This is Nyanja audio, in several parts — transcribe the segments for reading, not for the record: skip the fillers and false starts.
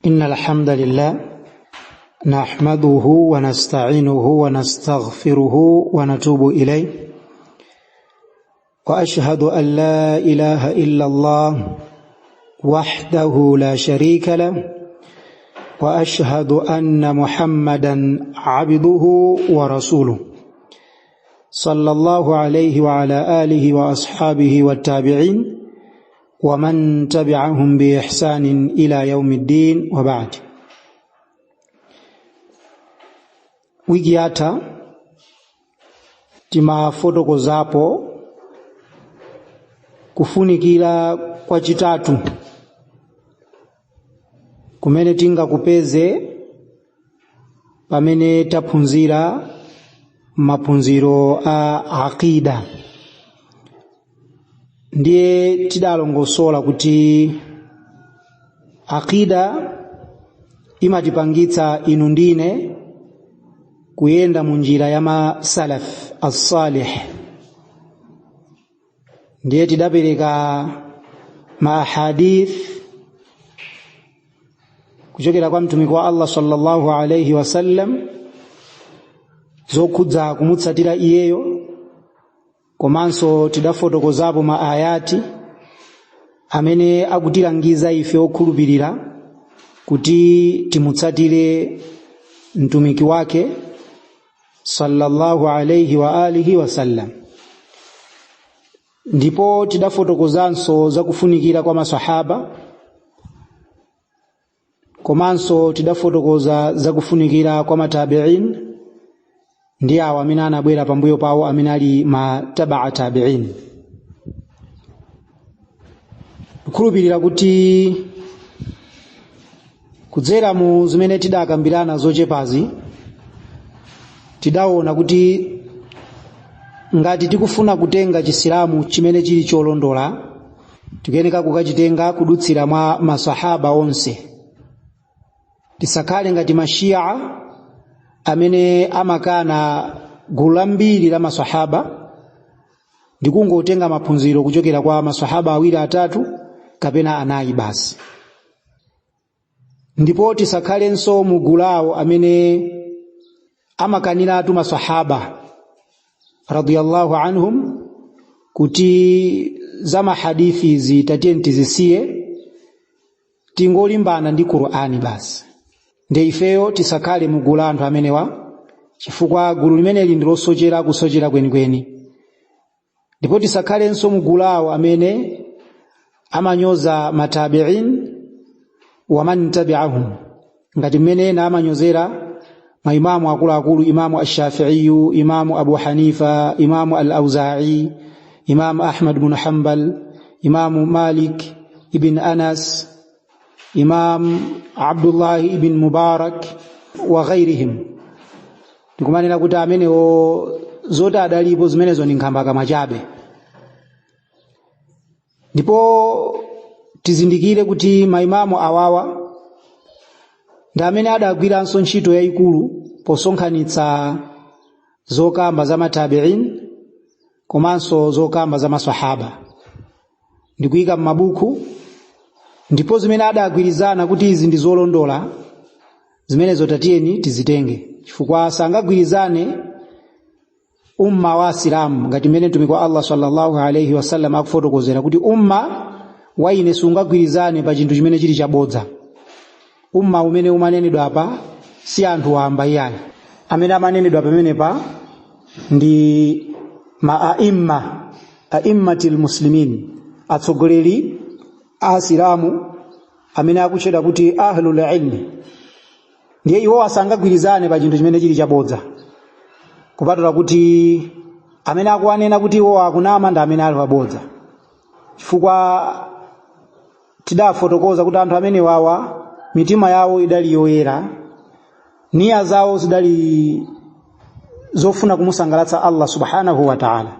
إن الحمد لله نحمده ونستعينه ونستغفره ونتوب إليه وأشهد أن لا إله إلا الله وحده لا شريك له وأشهد أن محمدا عبده ورسوله صلى الله عليه وعلى آله وأصحابه والتابعين ومن تبعهم بإحسان إلى يوم الدين وبعد. Wiki yatha timafotokozapo kufunikira kwa chitatu kumene tingakupeze pamene taphunzira maphunziro a aqida. Ndiye tidalongosola kuti aqida imatipangitsa inu ndine kuyenda mu njira ya masalaf as-salih. Ndiye tidapereka ma ahadith kuchokera kwa mtumiki wa Allah sallallahu alayhi wasallam zokhudza kumutsatira iyeyo, komanso tidafotokozapo ma ayati amene akutilangiza ife okhulupirira kuti timutsatire mtumiki wake sallallahu alayhi wa alihi wasallam. Ndipo tidafotokozanso zakufunikira kwa masahaba, komanso tidafotokoza zakufunikira kwa matabi'in ndi awo amene anabwera pambuyo pawo amene ali ma taba'a tabi'in. Kukhulupirira kuti kudzera mu zimene tidakambirana zochepazi, tidaona kuti ngati tikufuna kutenga Chisilamu chimene chili cholondola, tikuyeneka kukachitenga kudutsira mwa masahaba onse. Tisakhale ngati mashia amene amakana gulu lambiri la masahaba ndikungotenga maphunziro kuchokera kwa masahaba awiri, atatu kapena anayi basi. Ndipo tisakhalenso mu gulu lawo amene amakaniratu masahaba radiyallahu anhum kuti za mahadithi izi tatiye tizisiye, tingolimbana ndi Qur'ani basi. Ndiye ifeyo tisakhale mu gulu la anthu amenewa, chifukwa gulu limeneli ndi losochera kusochera kwenikweni. Ndipo tisakhalenso mu gulu lawo amene amanyoza matabi'in wa man tabi'ahum, ngati mmene ena amanyozera maimamu akuluakulu, Imamu Ash-Shafi'i, Imamu Abu Hanifa, Imamu Al-Auza'i, Imamu Ahmad ibn Hanbal, Imamu Malik ibn Anas, Imam Abdullah ibn Mubarak wa ghairihim. Ndikumanena kuti amenewo zoti adalipo zimenezo ndi nkhambakamwa chabe. Ndipo tizindikire kuti maimamu awawa ndi amene adagwiranso ntchito yayikulu posonkhanitsa zokamba za matabi'in komanso zokamba za masahaba ndikuyika m'mabuku. Ndipo zimene adagwirizana kuti izi ndi zolondola, zimenezo tatiyeni tizitenge, chifukwa sangagwirizane umma wa Asilamu ngati mmene mtumiki wa Allah sallallahu alayhi wasallam akufotokozera kuti umma wa ine sungagwirizane pa chinthu chimene chili chabodza. Umma umene umanenedwa apa si anthu wamba iyayi. Amene amanenedwa pamenepa ndi ma aimma, aimmatil muslimin, atsogoleri a Asilamu amene akutchedwa kuti ahlul ilmi. Ndiye iwo asangagwirizane pa chinthu chimene chili chabodza, kupatula kuti amene akuwanena kuti iwo akunama ndi amene ali pabodza. Chifukwa tidafotokoza kuti anthu amene wawa mitima yawo idali yoyera, niya zawo zidali zofuna kumusangalatsa Allah subhanahu wa ta'ala.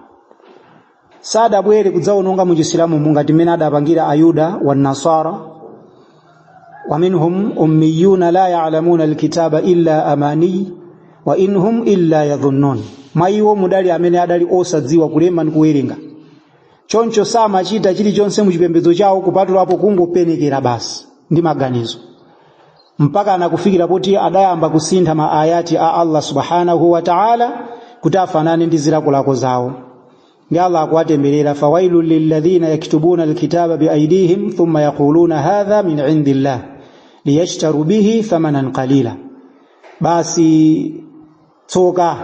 Sadabwere kudzawononga mu Chisilamu ngati mmene adapangira Ayuda wa Nasara, wa minhum ummiyuna la ya'lamuna alkitaba illa amani wa inhum illa yadhunnun. Mwa iwo mudali amene adali osadziwa kulemba ndi kuwerenga, choncho samachita chilichonse mu chipembedzo chawo kupatulapo kungopenekera basi ndi maganizo. Mpaka anakufikira poti adayamba kusintha ma ayati a Allah subhanahu wa ta'ala kuti afanane ndi zilakolako zawo. Ndi Allah akuwatemberera, fawailun lilladhina yaktubuna alkitaba biaidihim thumma yaquluna hadha min indillah liyashtaru bihi thamanan qalila. Basi tsoka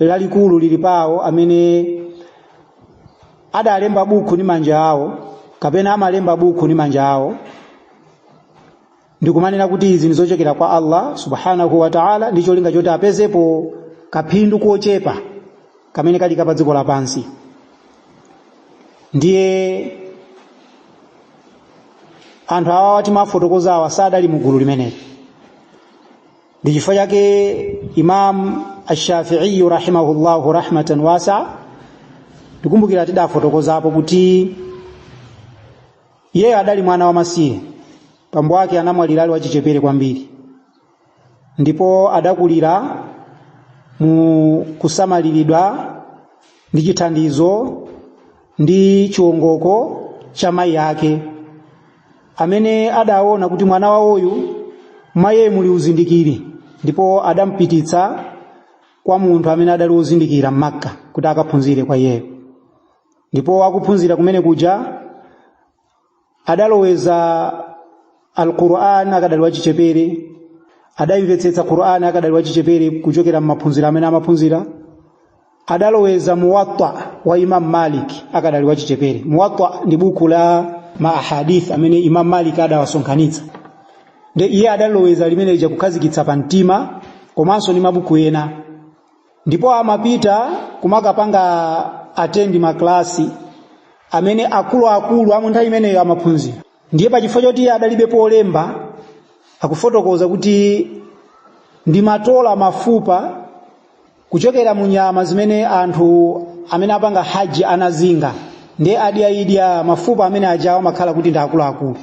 lalikulu lili pawo amene adalemba buku ndi manja awo, kapena amalemba buku ndi manja awo ndikumanena kuti izi ndi zochokera kwa Allah subhanahu wa ta'ala, ndi cholinga choti apezepo kaphindu kochepa kamene kali pa dziko lapansi. Ndiye anthu awawa timafotokoza awa sadali mu gulu limeneli. Ndi chifukwa chake Imam Ash-Shafi'i rahimahullahu rahmatan wasi'a, ndikumbukira tidafotokozapo kuti iyeyo adali mwana wamasiye, bambo ake anamwalira ali wachichepere kwambiri, ndipo adakulira mu kusamaliridwa ndi chithandizo ndi chiwongoko cha mayi ake, amene adaona kuti mwana wawoyu mwa iye muli uzindikiri, ndipo adampititsa kwa munthu amene adali wozindikira m'Makka kuti akaphunzire kwa iyeyo. Ndipo akuphunzira kumene kuja adaloweza Al-Qur'an akadali wachichepere, adayimvetsetsa Qur'an akadali wachichepere kuchokera m'maphunziro amene amaphunzira. Adaloweza Muwatta wa Imam Malik akadali wachichepere. Muwatta ndi buku la ma ahadith amene Imam Malik adawasonkhanitsa, ndi iye adaloweza limene lija kukhazikitsa pa mtima, komanso ndi mabuku ena. Ndipo amapita kumakapanga attend maklasi amene akuluakulu amu nthawi imeneyo amaphunzira. Ndiye pachifukwa choti iye adalibe polemba, akufotokoza kuti ndimatola mafupa kuchokera mu nyama zimene anthu amene apanga haji anazinga, ndiye adyaidya mafupa amene ajawo amakhala kuti ndi akuluakulu,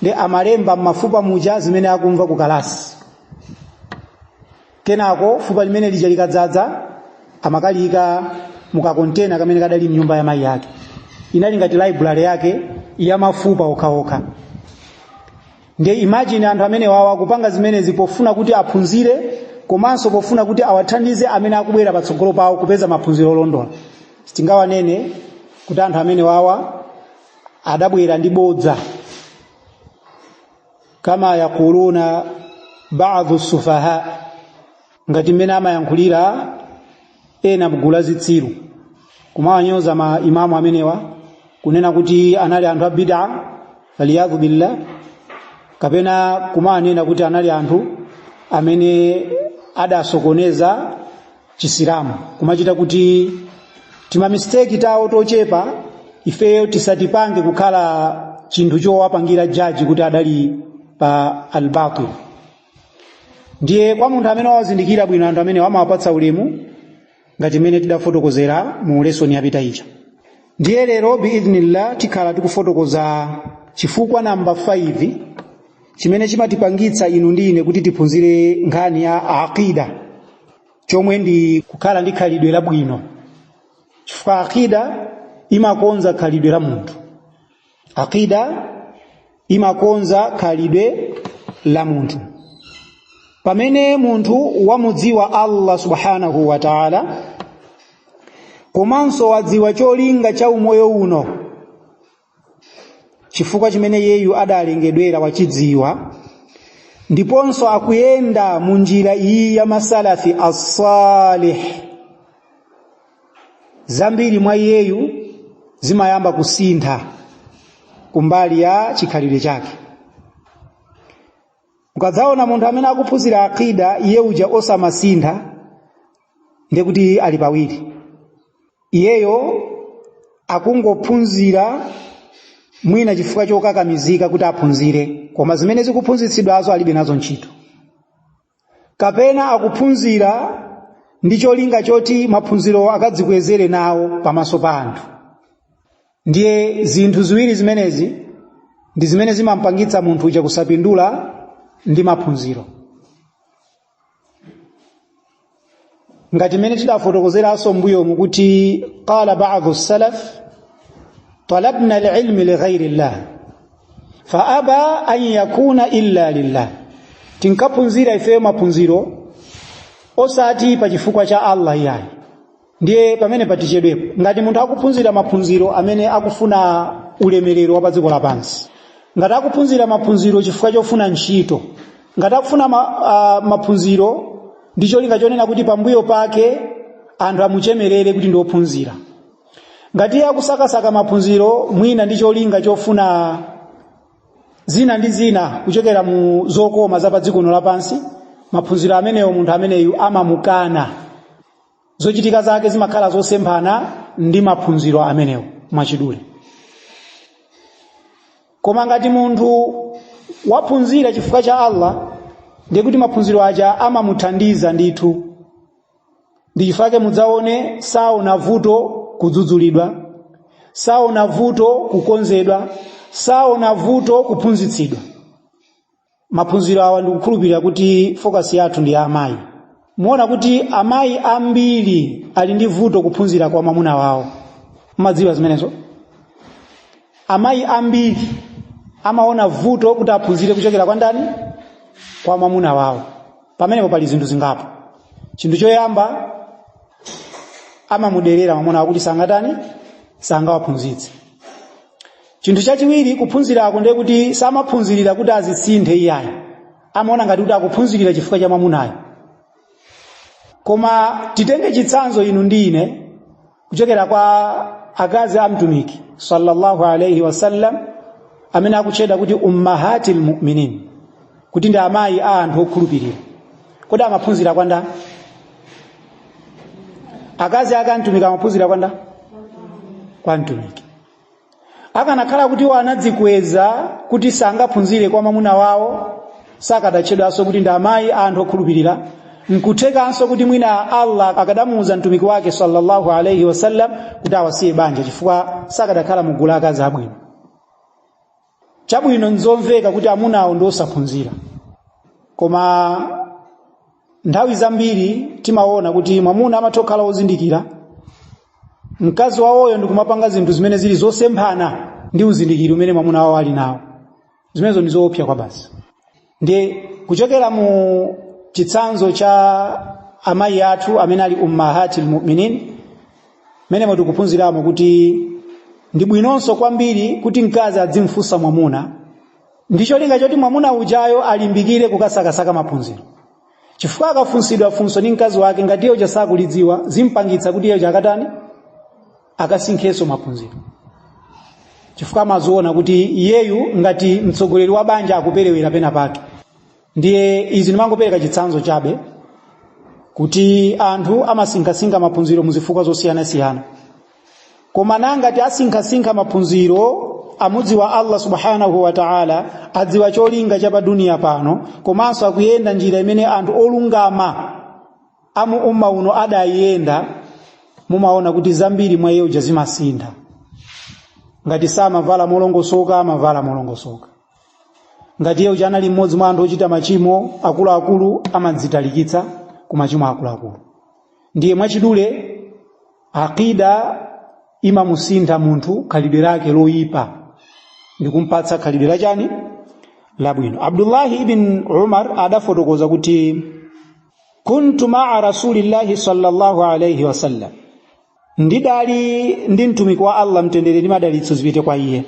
ndiye amalemba m'mafupa muja zimene akumva ku kalasi. Kenako fupa limene lija likadzadza amakaliyika mukakontena kamene kadali mnyumba ya mayi ake. Inali ngati library yake ya mafupa okhaokha. Ndiye imagine anthu amene wawa akupanga zimenezi pofuna kuti aphunzire, komanso pofuna kuti awathandize amene akubwera patsogolo pawo kupeza maphunziro olondola. Sitingawanene kuti anthu amene wawa adabwera ndi bodza, kama yaquluna ba'dhu sufaha, ngati mmene amayankhulira ena mgulu la zitsiru, kumawanyoza ma imamu amenewa, kunena kuti anali anthu a bid'a, waliyadhu billah, kapena kumanena kuti anali anthu amene adasokoneza Chisilamu, kumachita kuti timamisteki tawo tochepa ifeyo tisatipange kukhala chinthu chowapangira jaji kuti adali pa albatil. Ndiye kwa munthu amene wawazindikira bwino anthu amene amawapatsa ulemu ngati mmene tidafotokozera mu lesson yapita ija. Ndiye lero biidhnillah tikhala tikufotokoza chifukwa namba 5 chimene chimatipangitsa inu ndi ine kuti tiphunzire nkhani ya aqida, chomwe ndi kukhala ndi khalidwe labwino, chifukwa aqida imakonza khalidwe la munthu. Aqida imakonza khalidwe la munthu. Pamene munthu wamudziwa Allah subhanahu wa ta'ala, komanso wadziwa cholinga cha umoyo uno, chifukwa chimene yeyu adalengedwera wachidziwa, ndiponso akuyenda mu njira iyi ya masalafi as-salih, zambiri mwa iyeyu zimayamba kusintha kumbali ya chikhalidwe chake. Mukadzaona munthu amene akuphunzira aqida iye uja osamasintha, ndiye kuti ali pawiri. Iyeyo akungophunzira mwina chifukwa chokakamizika kuti aphunzire, koma zimene zikuphunzitsidwazo alibe nazo ntchito, kapena akuphunzira ndi cholinga choti maphunziro akadzikwezere nawo pamaso pa anthu. Ndiye zinthu ziwiri zimenezi ndi zimene zimampangitsa munthu uja kusapindula ndi maphunziro. Ngati mmene tidafotokozeranso m'mbuyomu kuti qala ba'dhu salaf talabna al-ilmi li ghayri llah fa aba an yakuna illa lillah. Tinkaphunzira ifeyo maphunziro osati pa chifukwa cha Allah iyayi. Ndiye pamene patichedwepo, ngati munthu akuphunzira maphunziro amene akufuna ulemerero wa pa dziko lapansi, ngati akuphunzira maphunziro chifukwa chofuna ntchito, ngati akufuna maphunziro ndi cholinga chonena kuti pambuyo pake anthu amuchemerere kuti ndi wophunzira, ngati iye akusakasaka maphunziro mwina ndi cholinga chofuna zina ndi zina kuchokera mu zokoma za pa dziko lino lapansi, maphunziro amenewo munthu ameneyu amamukana. Zochitika zake zimakhala zosemphana ndi maphunziro amenewo mwachidule. Koma ngati munthu waphunzira chifukwa cha Allah, ndiye kuti maphunziro aja amamuthandiza ndithu. Ndi chifukwa mudzaone saona vuto kudzudzulidwa, saona vuto kukonzedwa, saona vuto kuphunzitsidwa. Maphunziro awa ndikukhulupirira kuti focus yathu ndi ya amayi. Muona kuti amayi ambiri ali ndi vuto kuphunzira kwa mwamuna wawo. Mumadziwa zimenezo? Amayi ambiri amaona vuto kuti aphunzire kuchokera kwa ndani? Kwa mwamuna wawo. Pamenepo pali zinthu zingapo. Chinthu choyamba, amamuderera mwamuna wawo kuti sangatani, sangawaphunzitse. Chinthu chachiwiri, kuphunzirako ndiye kuti samaphunzirira kuti azisinthe iyayi, amaona ngati kuti akuphunzirira chifukwa cha mwamunayo. Koma titenge chitsanzo inu ndi ine kuchokera kwa akazi a Mtumiki sallallahu alaihi wasallam amene akutchedwa kuti ummahatil mu'minin, kuti ndi amayi a anthu okhulupirira. Kodi amaphunzira kwa ndani? Akazi ake a Mtumiki amaphunzira kwa ndani? Kwa Mtumiki. Akanakhala kuti iwo anadzikweza kuti sangaphunzire kwa mwamuna wawo, sakadatchedwanso kuti ndi amayi a anthu okhulupirira. Nkuthekanso kuti mwina Allah akadamuuza Mtumiki wake sallallahu alaihi wasallam kuti awasiye banja, chifukwa sakadakhala mu gulu la akazi abwino. Chabwino, nzomveka kuti amunawo ndi osaphunzira, koma nthawi zambiri timaona kuti mwamuna amatha kukhala wozindikira, mkazi wawoyo ndikumapanga zinthu zimene zili zosemphana ndi uzindikiri umene mwamuna wawo ali nawo. Zimenezo ndi zoopsa kwa basi. Ndiye kuchokera mu chitsanzo cha amayi athu amene ali ummahatil mu'minin, menemo tikuphunziramo kuti ndi bwinonso kwambiri kuti mkazi adzimfunsa mwamuna ndi cholinga choti mwamuna ujayo alimbikire kukasakasaka maphunziro, chifukwa akafunsidwa funso ndi mkazi wake, ngati iye uja sakulidziwa, zimpangitsa kuti iye uja akatani, akasinkhenso maphunziro, chifukwa amaziona kuti iyeyu ngati mtsogoleri wa banja akuperewera pena pake. Ndiye izi ndimangopereka chitsanzo chabe kuti anthu amasinkhasinkha maphunziro muzifukwa zosiyanasiyana. Koma nangati asinkhasinkha maphunziro, amudziwa Allah subhanahu wa ta'ala, adziwa cholinga cha paduniya pano, komanso akuyenda njira imene anthu olungama amu umma uno adayenda, mumaona kuti zambiri mwa iye uja zimasintha. Ngati samavala molongosoka, amavala molongosoka. Ngati iye uja anali mmodzi mwa anthu ochita machimo akuluakulu, amadzitalikitsa ku machimo akuluakulu. Ndiye mwachidule, aqida imamusintha munthu khalidwe lake loyipa ndikumpatsa khalidwe lachani? Labwino. Abdullahi ibn Umar adafotokoza kuti kuntu maa rasulillahi sallallahu alayhi wasallam, ndidali ndi Mtumiki wa Allah, mtendere ndi madalitso zipite kwa iye.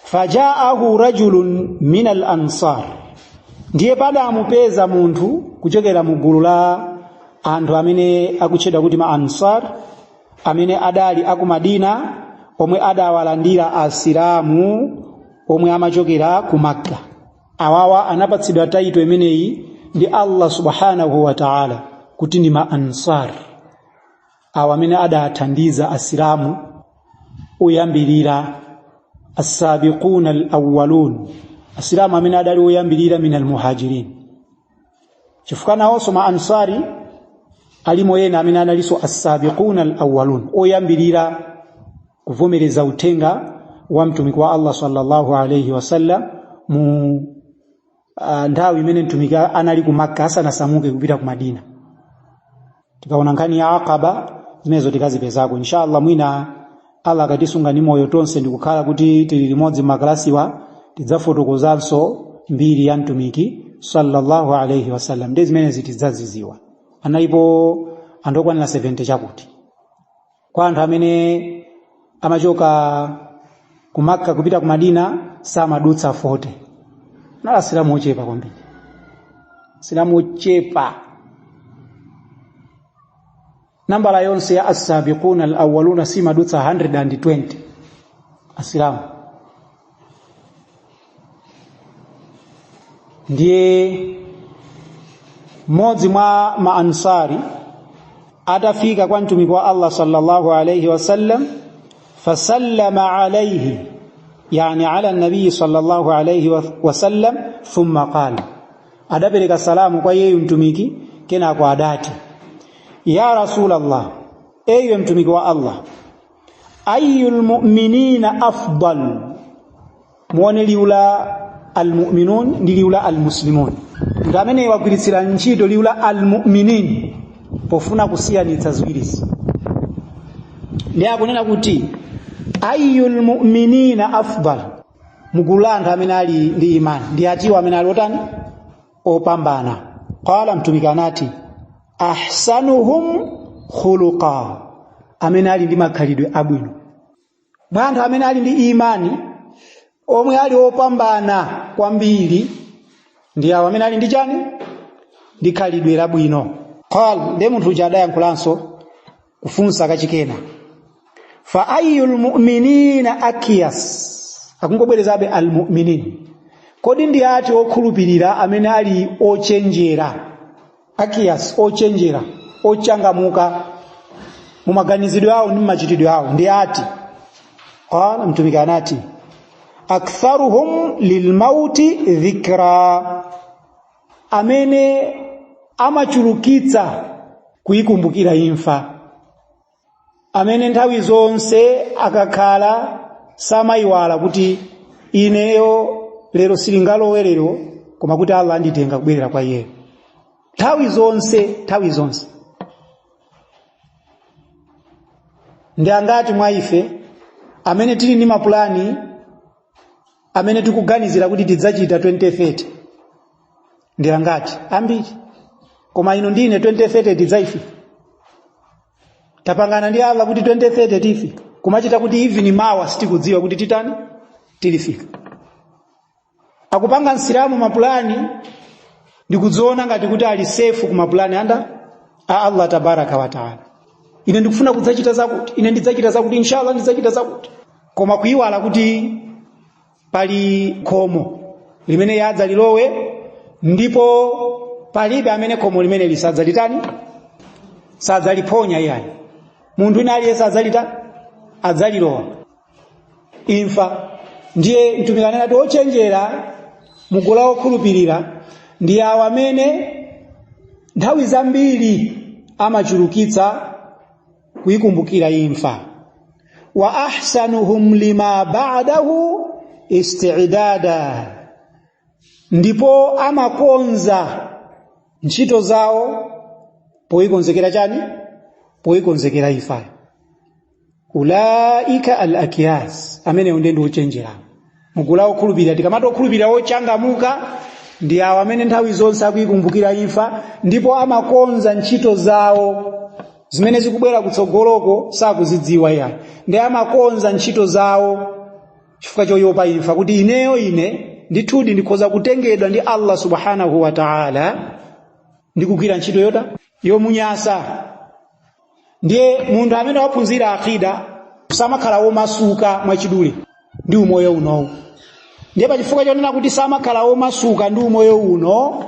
Fajaahu rajulun min al ansar, ndiye padamupeza munthu kuchokera mu gulu la anthu amene akutchedwa kuti ma ansar, amene adali aku Madina, omwe adawalandira Asilamu omwe amachokera ku Makka. Awawa anapatsidwa title imeneyi ndi Allah subhanahu wa ta'ala kuti ndi ma ansar, awa amene adathandiza Asilamu oyambirira, as-sabiquna al-awwalun, Asilamu amene adali oyambirira min al-muhajirin, chifukwa nawonso ma ansari alimo ena amene analinso as-sabiquna al-awwalun, oyambirira kuvomereza uthenga wa Mtumiki wa Allah sallallahu alayhi wasallam mu nthawi imene Mtumiki anali ku Makka asanasamuke kupita ku Madina. Tikaona nkhani ya Aqaba, zimenezo tikazipezako inshallah. Mwina Allah akatisunga ndi moyo tonse ndikukhala kuti tili limodzi makalasiwa, tidzafotokozanso mbiri ya Mtumiki. Sallallahu alaihi wasallam. Ndi zimene zitidzaziziwa analipo anthu okwanira 70 chakuti kwa anthu amene amachoka ku Makka kupita ku Madina samadutsa 40. Anali asilamu ochepa kwambiri, asilamu ochepa. Nambala yonse ya as-sabiquna al-awwaluna simadutsa 120 asilamu. Ndiye mmodzi mwa maansari atafika kwa mtumiki wa Allah sallallahu alayhi wasallam, fasallama alayhi, yani ala nabii sallallahu alayhi wasallam, thumma qala, adapereka salamu kwa yeyu mtumiki, kenako adati, ya rasulallah, ewe mtumiki wa Allah, ayyul mu'minina afdal. Muone liwu la almu'minun ndi liwu la almuslimun. Munthu amene wagwiritsira ntchito liwu la almu'minin pofuna kusiyanitsa ziwirizi, ndi akunena kuti ayyul mu'minina afdal, mugulu la anthu amene ali ndi imani ndi atiwo amene ali otani, opambana. Qala, mtumiki anati, ahsanuhum khuluqa, amene ali ndi makhalidwe abwino. Mwa anthu amene ali ndi imani omwe ali opambana kwambiri ndi awo amene ali ndi chani, ndi khalidwe labwino. Qal, ndiye munthu uja adayankhulanso kufunsa kachikena, fa ayyul mu'minina akiyas, akungobwerezabe almu'minin, kodi ndi ati okhulupirira amene ali ochenjera, akiyas, ochenjera, ochangamuka mu maganizidwe awo ndi machitidwe awo ndi ati? Qala, mtumiki anati, aktharuhum lilmauti dhikra, amene amachulukitsa kuyikumbukira imfa, amene nthawi zonse akakhala samayiwala kuti ineyo lero silingalowe lero, koma kuti Allah anditenga kubwerera kwa iyeyo nthawi zonse, nthawi zonse. Ndi angati mwa ife amene tili ndi mapulani amene tikuganizira kuti tidzachita 2030? Ndi angati? Ambiri. Koma inu ndine 2030 tidzayifika? Tapangana ndi Allah kuti 2030 tifika, kumachita kuti even mawa sitikudziwa kuti titani, tilifika. Akupanga msilamu mapulani ndikudziona ngati kuti ali safe ku mapulani anda a Allah tabaraka wa taala. Ine ndikufuna kudzachita zakuti, ine ndidzachita zakuti, inshallah ndidzachita zakuti, koma kuyiwala kuti pali khomo limene yadzalilowe, ndipo palibe amene khomo limene lisadzalitani, sadzaliphonya iyayi. Munthu wina aliyense adzalita, adzalilowa imfa. Ndiye mtumiki anena kuti ochenjera mugulu la okhulupirira ndi awo amene nthawi zambiri amachulukitsa kuyikumbukira imfa. Wa ahsanuhum lima ba'dahu isti'dada, ndipo amakonza ntchito zawo poyikonzekera chani? Poyikonzekera imfayo. Ulaika al akyas, amenewo ndiye ndi ochenjera mugulu la okhulupirira. Tikamati okhulupirira ochangamuka ndi awo amene nthawi zonse akuyikumbukira imfa, ndipo amakonza ntchito zawo zimene zikubwera kutsogoloko sakuzidziwa iyayi, ndi amakonza ntchito zawo chifukwa choyopa imfa, kuti ineyo ine ndithudi ndikhoza kutengedwa ndi Allah subhanahu wa ta'ala ndi kugwira ntchito yota yomunyasa. Ndiye munthu amene waphunzira akida samakhala womasuka mwachidule ndi umoyo unowu. Ndiye pachifukwa chonena kuti samakhala womasuka ndi umoyo uno,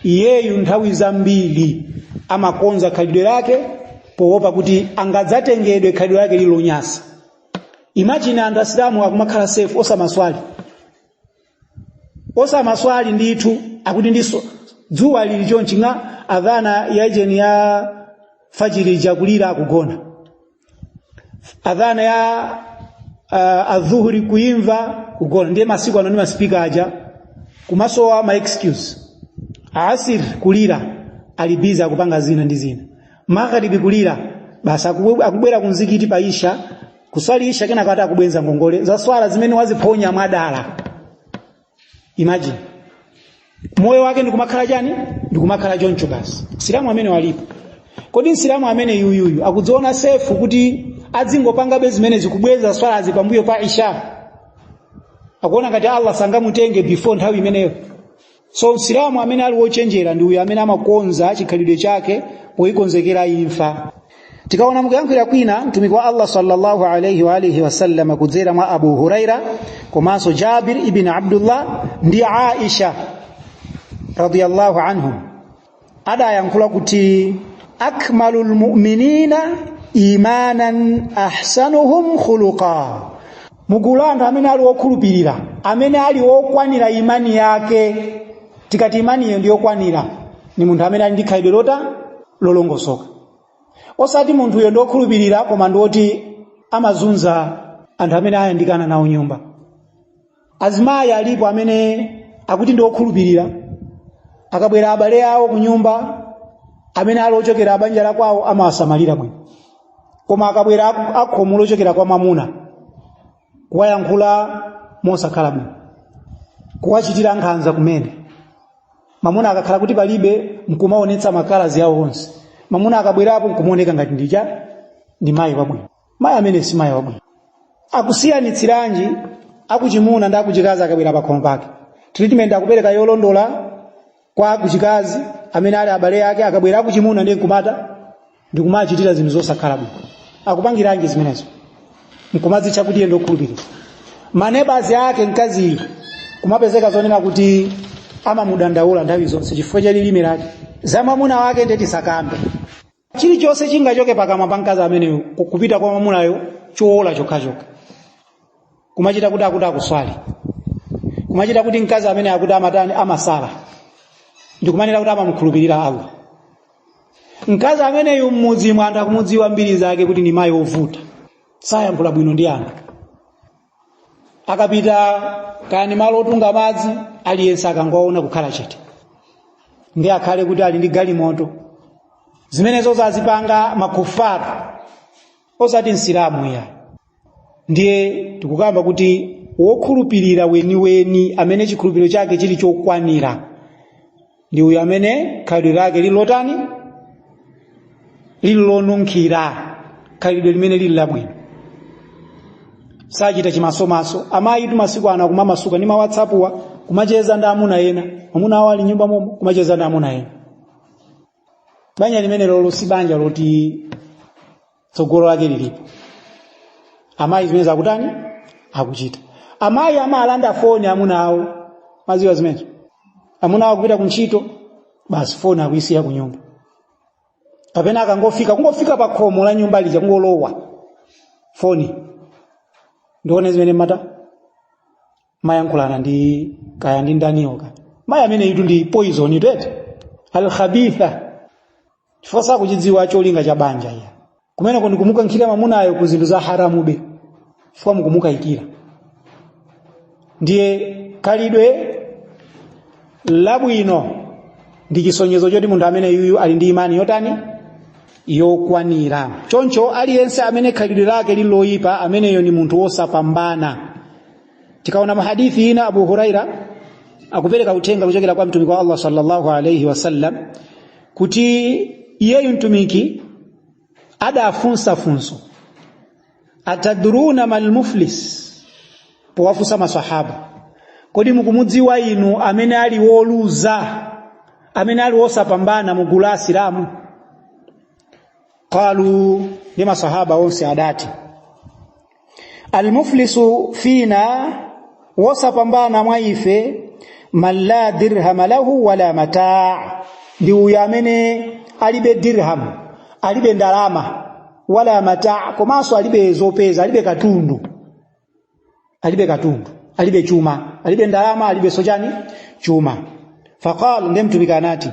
iyeyu nthawi zambiri amakonza khalidwe lake poopa kuti angadzatengedwe khalidwe lake lilonyasa. Imagine anthu asilamu akumakhala safe osamaswali, osamaswali ndithu, akuti ndiso dzuwa lili chonchi ng'a adhana ya ijeni ya fajiri ija kulira akugona, adhana ya adhuhuri kuimva kugona. Ndiye masiku ano ndi masipika aja kumasowa ma excuse. Asir kulira ali busy akupanga zina ndi zina, magharibi kulira basi akubwera kumzikiti pa isha kuswali isha, kenaka ati akubwenza ngongole za swala zimene waziphonya mwadala. Imagine Moyo wake ndikumakhala chani? Ndikumakhala choncho basi. Msilamu amene walipo. Kodi msilamu amene yuyuyu akudziona safe kuti adzingopangabe zimene zikubweza swalazi pambuyo pa isha? Akuona ngati Allah sangamutenge before nthawi imeneyo? So msilamu amene ali wochenjera ndi uyu amene amakonza chikhalidwe chake poyikonzekera imfa. Tikaona mukuyankhula kwina, mtumiki wa Allah sallallahu alayhi wa alihi wasallam kudzera mwa Abu Huraira komanso Jabir ibn Abdullah ndi Aisha radiyallahu anhum, adayankhula kuti akmalul mu'minina imanan ahsanuhum khuluqa. Mugulu anthu amene ali okhulupirira, amene ali okwanira imani yake, tikati imaniyo ndi yokwanira, ni munthu amene ali ndi khalidwe lota lolongosoka. Osati munthuyo ndi okhulupirira koma ndi oti amazunza anthu amene ayandikana nawo nyumba. Azimayi alipo amene akuti ndi okhulupirira, akabwera abale awo ku nyumba amene ali ochokera banja la kwawo amawasamalira bwino, koma akabwera akhomo lochokera kwa mwamuna, kuwayankhula mosakhala bwino, kuwachitira nkhanza kumene. Mwamuna akakhala kuti palibe, nkumaonetsa makalazi awo onse. Mwamuna akabwerapo nkumaoneka ngati ndija ndi mayi wabwino. Mayi amene si mayi wabwino. Akusiyanitsiranji akuchimuna ndi akuchikazi akabwera pakhomo pake? Treatment akupereka yolondola kwa akuchikazi amene ali abale ake, akabwera akuchimuna ndiye nkumata ndikumachitira zinthu zosakhala bwino. Akupangiranji zimenezo? Nkumadzitcha kuti iye ndokhulupirira. Manebazi ake mkaziyo kumapezeka zonena kuti amamudandaula nthawi zonse chifukwa cha lilime lake. Za mwamuna wake ndiye tisakambe. Chilichonse chingachoke pakamwa pa mkazi ameneyo kupita kwa mwamunayo chowola chokhachokha. Kumachita kuti akuti akuswali, kumachita kuti mkazi amene akuti amatani, amasala, ndikumanena kuti amamukhulupirira Allah. Mkazi ameneyu m'mudzimo anthu akumudziwa mbiri zake kuti ni mayi wovuta, sayankhula bwino ndi anthu. Akapita kani malo otunga madzi, aliyense akangowaona kukhala chete, ndi akhale kuti ali ndi galimoto. Zimenezo zazipanga makufaru, osati msilamu ya. Ndiye tikukamba kuti wokhulupirira weniweni amene chikhulupiriro chake chili chokwanira ndi uyu amene khalidwe lake lili lotani, lili lonunkhira, khalidwe limene lili labwino, sachita chimasomaso. Amayi tu masiku ano akumamasuka ndi ma WhatsApp wa, kumacheza ndi amuna ena, amuna awo ali nyumba momo, kumacheza ndi amuna ena. Banja limene lolo si banja loti tsogolo lake lilipo. Amayi zimene zakutani akuchita. Amayi amalanda foni amuna awo, maziwa zimenezo. Amuna awo kupita kuntchito, basi foni akuyisiya ku nyumba, kapena akangofika, kungofika pa khomo la nyumba lija, kungolowa, foni ndione zimene mata mayankhulana ndi kaya ndi ndaniwo kaya. Mayi amene itu ndi poison itete alkhabitha, chifukwa sakuchidziwa cholinga cha banja iya. Kumeneko ndikumukankhira mamunayo ku zinthu za haramube, chifukwa mukumukayikira. Ndiye khalidwe labwino ndi chisonyezo choti munthu amene yuyu ali ndi imani yotani, yokwanira. Choncho aliyense amene khalidwe lake lili loyipa, ameneyo ni munthu wosapambana. Tikaona mu hadithi ina, Abu Huraira akupereka uthenga kuchokera kwa mtumiki wa Allah sallallahu alayhi wasallam kuti iyeyu mtumiki adafunsa funso, atadruna mal muflis, powafunsa masahaba, kodi mukumudziwa inu amene ali woluza, amene ali wosapambana mu gulu la Asilamu? Qalu, ndi masahaba onse adati, almuflisu fina, wosapambana mwa ife, man la dirhama lahu wala mataa, ndi uyo amene alibe dirham, alibe ndalama, wala mataa, komanso alibe zopeza, alibe katundu, alibe katundu, alibe chuma, alibe ndalama, alibe sochani chuma. Faqal, ndiye mtumiki anati,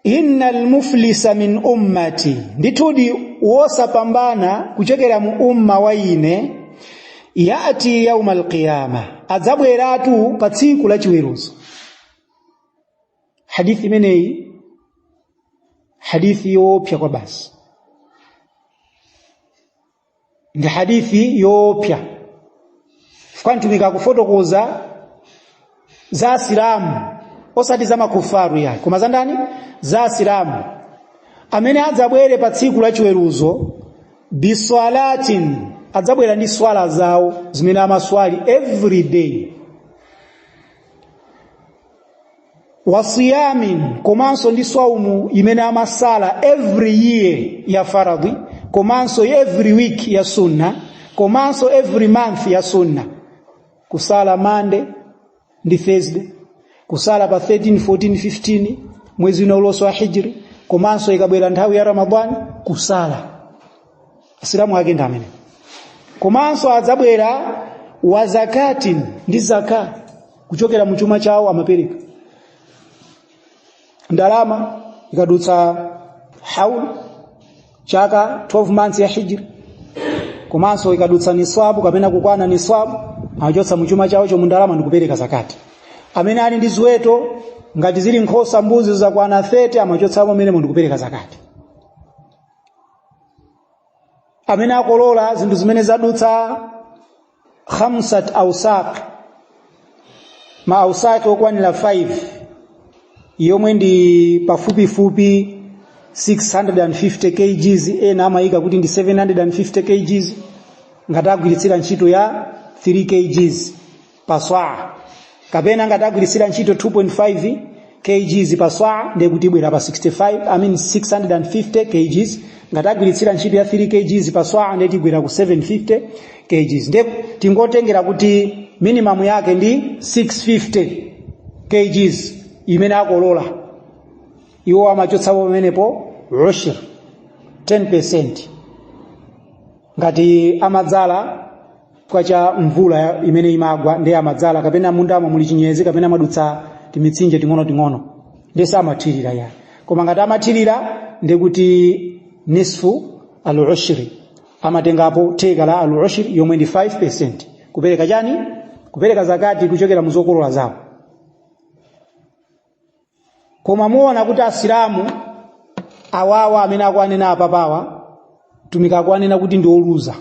innal muflisa min ummati, ndithudi wosapambana kuchokera mu umma wa ine, yati yauma alqiyama, adzabweratu pa tsiku la chiweruzo. Hadithi imeneyi hadithi yoopsa kwa basi, ndi hadithi yoopsa chifukwa mtumiki akufotokoza za Asilamu Osati za makufaru yayi, koma za ndani? Za Asilamu amene adzabwere pa tsiku la chiweruzo biswalatin, adzabwera ndi swala zawo zimene amaswali every day, wasiyamin, komanso ndi swaumu imene amasala every year ya faradhi, komanso every week ya sunna, komanso every month ya sunna, kusala Monday ndi Thursday, kusala pa 13, 14, 15 mwezi wina uliwonse wa hijri, komanso ikabwera nthawi ya Ramadhan kusala. Asilamu ake ndi amene. Komanso adzabwera wa zakatin, ndi zaka kuchokera mu chuma chawo amapereka ndalama ikadutsa haul, chaka 12 months ya hijri, komanso ikadutsa niswabu kapena kukwana niswabu, amachotsa mu chuma chawo chomu ndalama ndikupereka zakati. Amene ali ndi ziweto ngati zili nkhosa, mbuzi zakwana 30, amachotsamo menemo ndikupereka zakati. Amene akolola zinthu zimene zadutsa khamsat awsaq, ma awsaq okwanira 5, yomwe ndi pafupifupi 650 kgs, ena amayika kuti ndi 750 kgs ngati agwiritsira ntchito ya 3 kgs pa swaa, kapena ngati agwiritsira ntchito 2.5 kgs pa swaa, ndiye kuti ibwera pa 65, I mean 650 kgs. Ngati agwiritsira ntchito ya 3 kgs pa swaa, ndiye tigwera ku 750 kgs. Ndiye tingotengera kuti minimum yake ndi 650 kgs imene akolola iwo, amachotsapo pamenepo ushir 10% ngati amadzala kwa cha mvula imene imagwa, ndiye amadzala, kapena mundamo muli chinyezi, kapena amadutsa timitsinje ting'ono-ting'ono, ndiye samathirira ya. Koma ngati amathirira, ndiye kuti nisfu al-ushri, amatengapo theka la al-ushri yomwe ndi 5%, kupereka chani? Kupereka zakati kuchokera mu zokolola zawo. Koma muona kuti Asilamu awawa amene akuanena apapawa, Mtumiki akuanena kuti ndi oluza.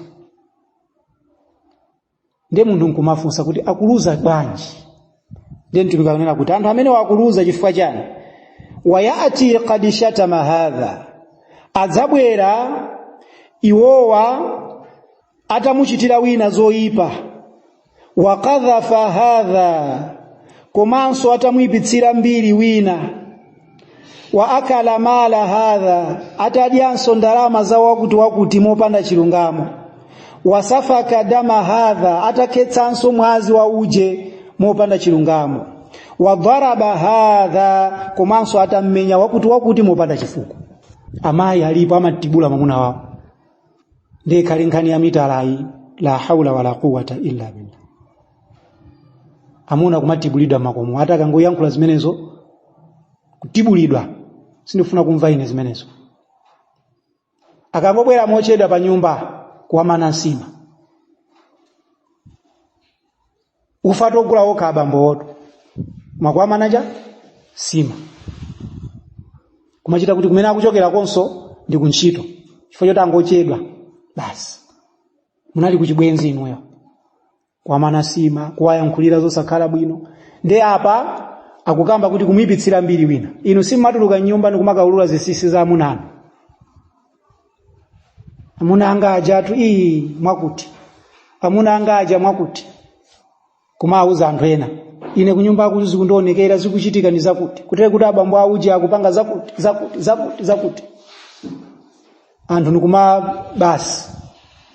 Ndiye munthu nkumafunsa kuti akuluza bwanji? Ndiye Mtumiki akunena kuti anthu amene wakuluza chifukwa chani? Wayati qad shatama hadha, adzabwera iwowa atamuchitira wina zoyipa, wakadhafa hadha, komanso atamuyipitsira mbiri wina, wa akala mala hadha, atadyanso ndalama za wakuti wakuti mopanda chilungamo, wasafaka dama hadha, atakhetsanso mwazi wa uje mopanda chilungamo, wa dharaba hadha, komanso atammenya wakuti wakuti mopanda chifukwa. Amayi alipo amatibula mwamuna wawo, ndiye khali nkhani ya mitalayi, la haula wala quwwata illa billah. Amuna kumatibulidwa makomo, ati akangoyankhula zimenezo kutibulidwa, sindifuna kumva ine zimenezo. Akangobwera mochedwa pa nyumba kuwamana nsima, ufa togula wokha abambo woto makuwamana cha sima, kumachita kuti kumene akuchokera konso ndi kuntchito, chifukwa choti angochedwa basi, munali kuchibwenzi inuyo, kuwamana sima, kuwayankhulira zosakhala bwino. Ndiye apa akukamba kuti kumuyipitsira mbiri wina. Inu simmatuluka mnyumba ndikumakaulula zinsinsi za amuna anu. Amuna anga ajatu ii mwakuti, amuna anga aja mwakuti, kumawuza anthu ena, ine kunyumba akuti zikundionekera zikuchitika ndi zakuti, kutere kuti abambo auje akupanga zakuti zakuti zakuti zakuti. Anthu nikuma basi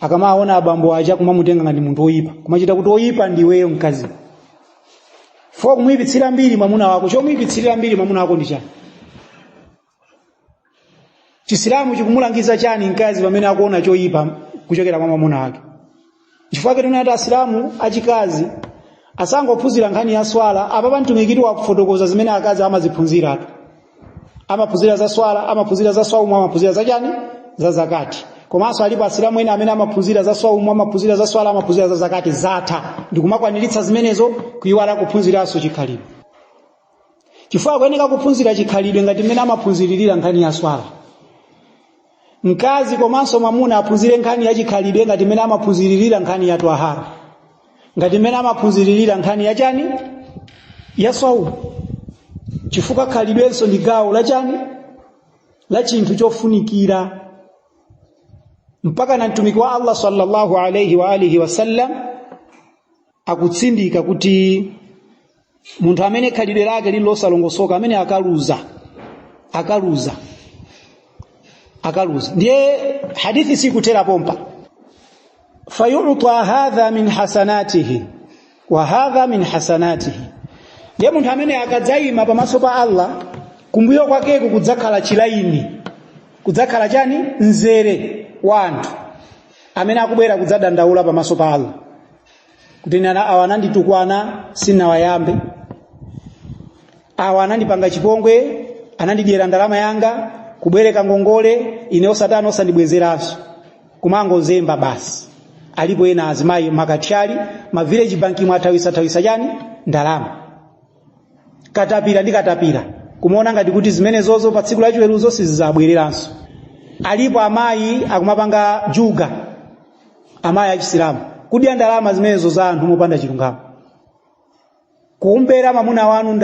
akamaona abambo aja kumamutenga ngati munthu oyipa, kumachita kuti oyipa ndiweyo mkazi. Fo kumuyipitsira mbiri mwamuna wako, chomuyipitsira mbiri mwamuna wako ndi chani? Chisilamu chikumulangiza chani mkazi pamene akuona choyipa kuchokera kwa mwamuna wake? Chifukwa chake tinati Asilamu achikazi asangophunzira nkhani ya swala. Apa Mtumiki wakufotokoza zimene akazi amaziphunziratu. Amaphunzira za swala, amaphunzira za swaumu, amaphunzira za chani? Za zakati. Komanso alipo Asilamu ena amene amaphunzira za swaumu, amaphunzira za swala, amaphunzira za zakati, zatha ndikumakwaniritsa zimenezo, kuiwala kuphunziranso chikhalidwe. Chifukwa akuyeneka kuphunzira chikhalidwe ngati mmene amaphunziririra nkhani ya swala. Mkazi komanso mwamuna aphunzire nkhani ya chikhalidwe ngati mmene amaphunziririra nkhani ya twahara, ngati mmene amaphunziririra nkhani ya chani? Ya swaumu. Chifukwa khalidwenso ndi gawo lachani, la chinthu chofunikira. Mpaka na mtumiki wa Allah sallallahu alayhi wa alihi wasallam akutsindika kuti munthu amene khalidwe lake lili losalongosoka, amene akaluza, akaluza, akaluza. Ndiye hadithi sikuthera pompa. Fayuta hadha min hasanatihi wa hadha min hasanatihi. Ndiye munthu amene akadzayima pamaso pa Allah, kumbuyo kwakeko kudzakhala chilaini, kudzakhala chani, mzere wa anthu amene akubwera kudzadandaula pamaso pa Allah kuti awa ananditukwana sinawayambe, awa anandipanga chipongwe, anandidyera ndalama yanga, kubwereka ngongole ine osatana osandibwezeranso, kumangozemba basi. Alipo ena azimayi makathyali ma village bank mwathawisathawisa chani ndalama, katapira ndi katapira, kumaona ngati kuti zimenezozo pa tsiku lachiweruzo sizidzabwereranso. Alipo amayi akumapanga juga, amayi achisilamu, kudya ndalama zimenezo za anthu mopanda chilungamo, kumbera mwamuna wanu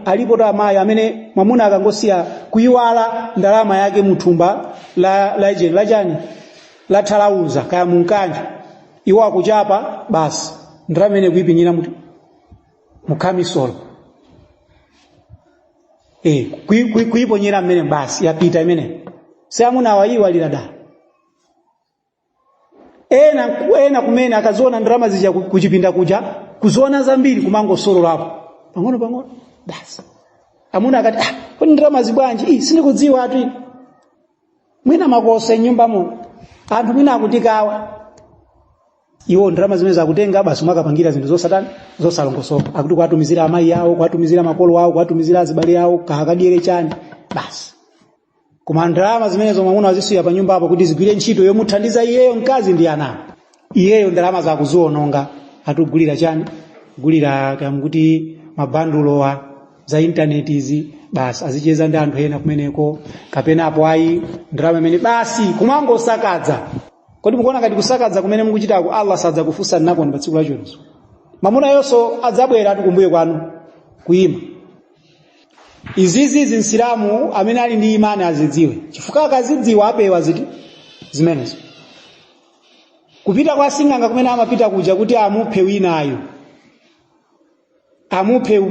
alipo to amayi amene mwamuna akangosiya kuyiwala ndalama yake muthumba la la la chani la thalauza kaya munkanjo, iwo akuchapa basi ndalama imene kuyipinyira muti mukhamisolo, kuyiponyera mmene basi yapita imene si amuna awayiwalira da. Ena kumene akaziona ndalama zija kuchipinda kuja, kuziona zambiri kumangosololapo pang'ono pang'ono basi. Amuna akati, kodi ndalama zibwanji? Ii, sindikudziwa atu ine. Mwina makose nyumba muno anthu mwina akutikawa, iwo ndalama zimene zakutenga basi mwakapangira zinthu zosatani zosalongosoka, akuti kuwatumizira amayi awo, kuwatumizira makolo awo, kuwatumizira azibale awo, kakadiere chani basi. Koma ndalama zimenezo mwamuna wazisiya pa nyumba apo kuti zigwire ntchito yomuthandiza iyeyo mkazi ndi ana, iyeyo ndalama zakuziononga, atugulira chani, gulira kamukuti mabandulowa za intaneti izi basi azicheza ndi anthu ena kumeneko, kapena apo ayi ndalama imene basi kumangosakadza. Kodi mukuona ngati kusakadza kumene mukuchitako Allah sadzakufunsani nako pa tsiku lachiweruzo? Mwamuna yonso adzabwera ati kumbuyo kwanu kuyima. Izizi zinsilamu amene ali ndi imani azidziwe, chifukwa akazidziwa apewa ziti zimenezo. Kupita kwa sing'anga kumene amapita kuja kuti amuphe winayo,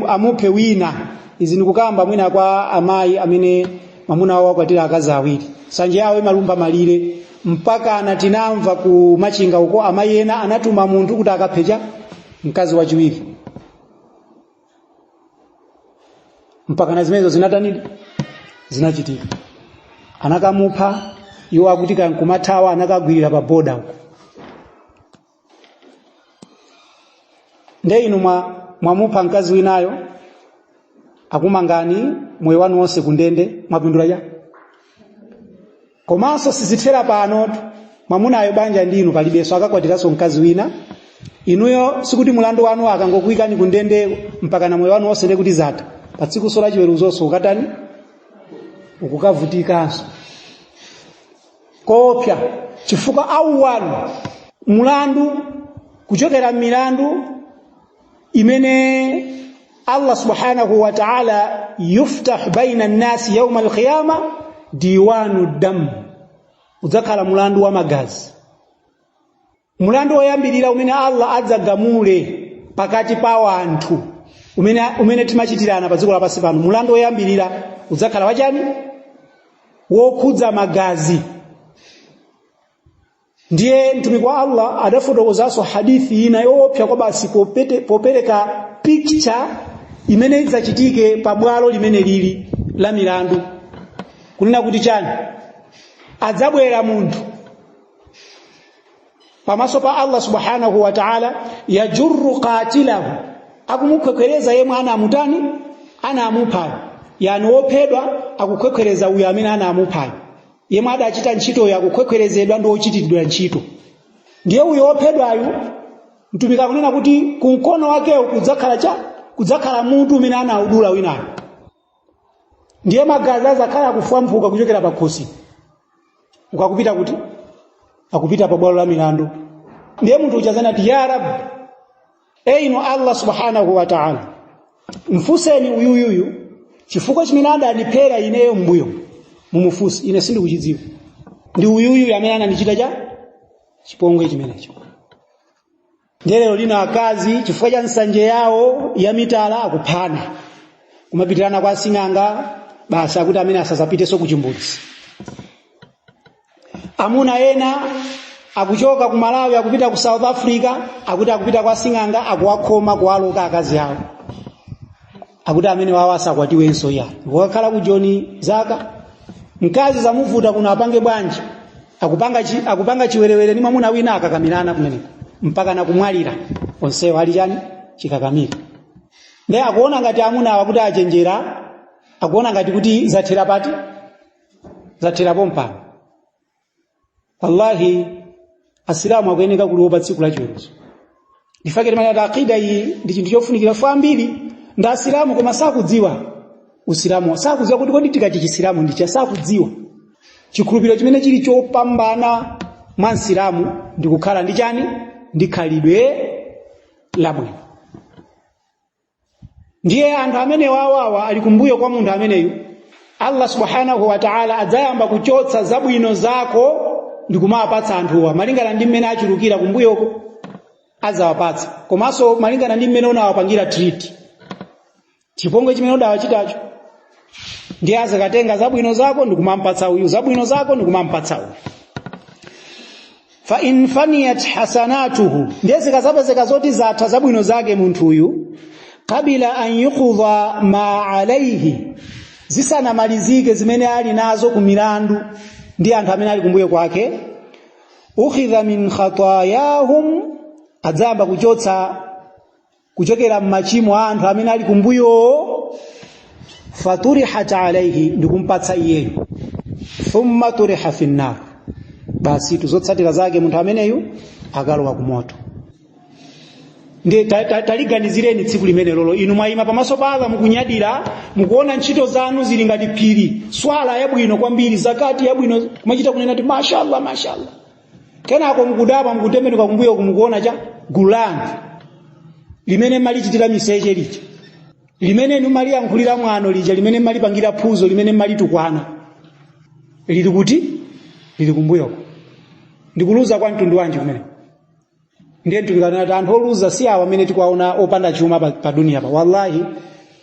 amuphe wina. Izi ndikukamba mwina kwa amayi amene mwamuna wawo akwatira akazi awiri, sanje yawo imalumba malire, mpaka anatinamva ku Machinga uko amayi ena anatuma munthu kuti akaphecha mkazi wachiwiri, mpaka na zimenezo zinatanidi zinachitika, anakamupha iwo akuti kankumathawa, anakagwirira pa boda uko. Nde inu mwamupha mkazi winayo, akumangani moyo wanu wonse kundende, mwapindula cha? Komanso sizithera pano, mwamunayo banja ndi inu palibenso, akakwatiranso mkazi wina. Inuyo sikuti mulandu wanu akangokuyikani kundende mpaka na moyo wanu wonse ndi kuti zatha. Pa tsiku la chiweruzonso ukatani, ukukavutikanso koopsa, chifukwa awwal mulandu kuchokera milandu imene Allah subhanahu wa ta'ala yuftah baina an-nasi yawm al-qiyama diwanu dam, udzakhala mulandu wa magazi, mulandu woyambirira umene Allah adzagamule pakati pa anthu, umene timachitirana pa dziko lapansi pano. Mulandu woyambirira udzakhala wachani? Wokhudza magazi. Ndiye mtumiki wa Allah adafotokozanso hadithi ina yoopsa kwa basi popereka picture imene idzachitike pa bwalo limene lili la milandu, kunena kuti chani, adzabwera munthu pamaso pa Allah subhanahu wa ta'ala, yajurru qatilahu, akumukhwekhwereza yemwe anamutani, anamuphayo, yani wophedwa akukhwekhwereza uyo amene anamuphayo, yemwe adachita ntchitoyo akukhwekhwerezedwa ndi wochitiridwa ntchito. Ndiye uyo wophedwayu mtumiki akunena kuti kumkono wakewo kudzakhala mutu umene anaudula winayo, ndiye magazi azakhala akufwamphuka kuchokera pa khosi, ukakupita kuti akupita pa bwalo la milandu. Ndiye munthu uja azanati, ya Rabb, e inu Allah subhanahu wa ta'ala, mfuseni uyuyuyu Chifukwa chimene adandiphera ineyo mbuyo mumufunse, ine sindikuchidziwa. Ndi uyuyu amene anandichita cha chipongwe chimenecho. Ndiye lero lino akazi chifukwa cha nsanje yawo ya mitala akuphana, kumapitirana kwa asing'anga, basi akuti amene asazapitenso ku chimbudzi. Amuna ena akuchoka ku Malawi akupita ku South Africa, akuti akupita kwa sing'anga, akuwakhoma kuwaloka akazi awo, akuti amene wawo asakwatiwenso ya wakakhala ku Joni zaka. Mkazi zamuvuta kuno, apange bwanji? Akupanga chiwerewere ndi mwamuna wina, akakamirana kumeneko mpaka nakumwalira onsewo ali chani chikakamira. Ndiye akuona ngati amuna awa kuti achenjera, akuona ngati kuti zathera pati, zathera pompano. Wallahi, asilamu akuyeneka kuliopa tsiku la chiweruzo. Ndifake timene aqida iyi ndi chinthu chofunikira. Fo ambiri ndi asilamu koma sakudziwa usilamu, sakudziwa kuti kodi tikati chisilamu ndicha, sakudziwa chikhulupiriro chimene chili chopambana mwa msilamu ndi kukhala ndi chani, ndi khalidwe labwino. Ndiye anthu amene wawawa ali kumbuyo kwa munthu ameneyu, Allah subhanahu wa ta'ala adzayamba kuchotsa zabwino zako ndi kumawapatsa anthuwa malingana ndi mmene achulukira kumbuyoko, adzawapatsa komanso malingana ndi mmene unawapangira treat, chipongwe chimene udawachitacho. Ndiye azakatenga zabwino zako ndi kumampatsa uyu, zabwino zako ndi kumampatsa uyu. Fa in faniyat hasanatuhu, ndiye zikazapezeka zoti zatha zabwino zake munthuyu, qabila an yuqdha ma alayhi, zisanamalizike zimene ali nazo ku milandu ndi anthu amene ali kumbuyo kwake, ukhidha min khatayahum, adzayamba kuchotsa kuchokera m'machimo a anthu amene ali kumbuyo, faturihat alayhi, ndikumpatsa iyeyo, thumma turiha fi nnar, basi tuzotsatira zake munthu ameneyu akalowa ku moto. Ndiye taliganizireni tsiku limene lolo inu mwayima pamaso pa Allah, mukunyadira, mukuona ntchito zanu zili ngati phiri, swala yabwino kwambiri, zakati yabwino, kumachita kunena kuti mashallah, mashallah. Kenako mukudabwa, mukutembenuka kumbuyo, mukuona cha gulu la anthu limene malichitira miseche lija, limene maliyankhulira mwano lija, limene malipangira phuzo, limene malitukwana, lili kuti? Lili kumbuyoko. Ndikuluza kwa mtundu wanji kumene? Ndiye mtumiki anati anthu oluza si awa amene tikuwaona opanda chuma pa dunia pa. Wallahi,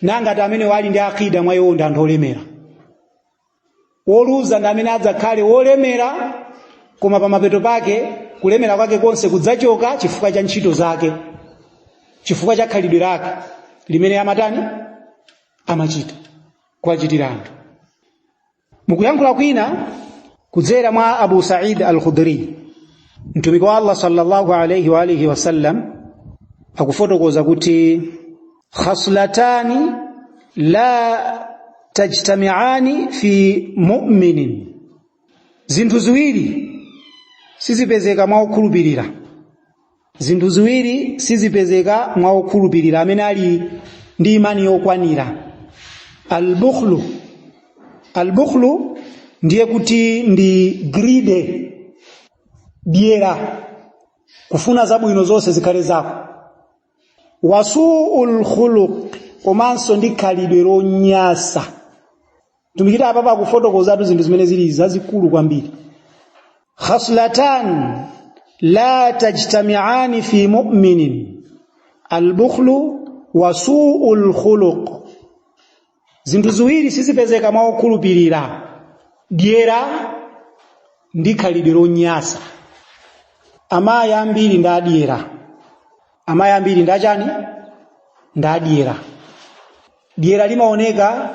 nangati amene wali ndi akida mwa iwo ndi anthu olemera. Woluza ndi amene adzakhale wolemera koma pamapeto pake kulemera kwake konse kudzachoka chifukwa cha ntchito zake, chifukwa cha khalidwe lake limene amatani, amachita kuwachitira anthu. Mukuyankhula kwina kudzera mwa Abu Sa'id al-Khudri, mtumiki wa Allah sallallahu alayhi wa alihi wasallam akufotokoza kuti khaslatani la tajtami'ani fi mu'minin, zinthu ziwiri sizipezeka mwa okhulupirira, zinthu ziwiri sizipezeka mwa okhulupirira amene ali ndi imani yokwanira. Albukhlu, albukhlu ndiye kuti ndi greed, dyera, kufuna zabwino zonse zikhale zako, wasuul khuluq, komanso ndi khalidwe lonyasa. Tumikita apa pakufotokozatu zinthu zimene zili zazikulu kwambiri. Khaslatan la tajtami'ani fi mu'minin albukhlu wa su'ul khuluq, zinthu ziwiri sizipezeka mwa okhulupirira, dyera ndi khalidwe lonyasa. Amayi ambiri ndi adyera, amayi ambiri ndi achani, ndi adyera. Dyera limaoneka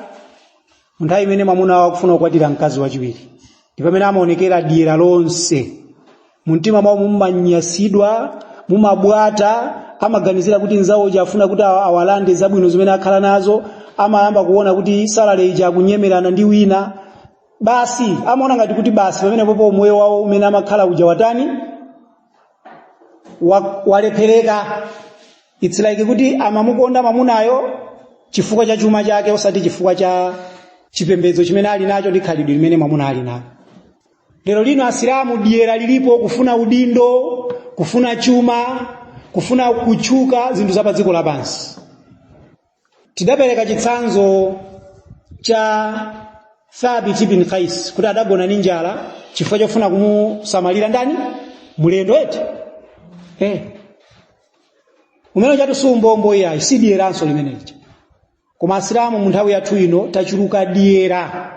nthawi imene mwamuna wawo akufuna kukwatira mkazi wachiwiri, ndi pamene amaonekera dyera lonse. Mumtima mwawo mumanyasidwa, mumabwata, amaganizira kuti nzawo uja afuna kuti awalande zabwino zimene akhala nazo, amayamba kuona kuti salale ija akunyemerana ndi wina, basi amaona ngati kuti basi pamene popo moyo wawo umene amakhala uja watani, walephereka. It's like kuti amamukonda mwamunayo chifukwa cha chuma chake, osati chifukwa cha chipembedzo chimene ali nacho ndi khalidwe limene mwamuna ali nalo. Lero lino asilamu dyera lilipo, kufuna udindo, kufuna chuma, kufuna kutchuka, zinthu za pa dziko lapansi. Tidapereka chitsanzo Cha Thabit ibn Qais, kuti adagona ndi njala chifukwa chofuna kumusamalira ndani? Mulendo, eti? Umene chatu si umbombo iyayi, si dyeranso limeneli. Koma Asilamu mu nthawi yathu ino tachuluka dyera.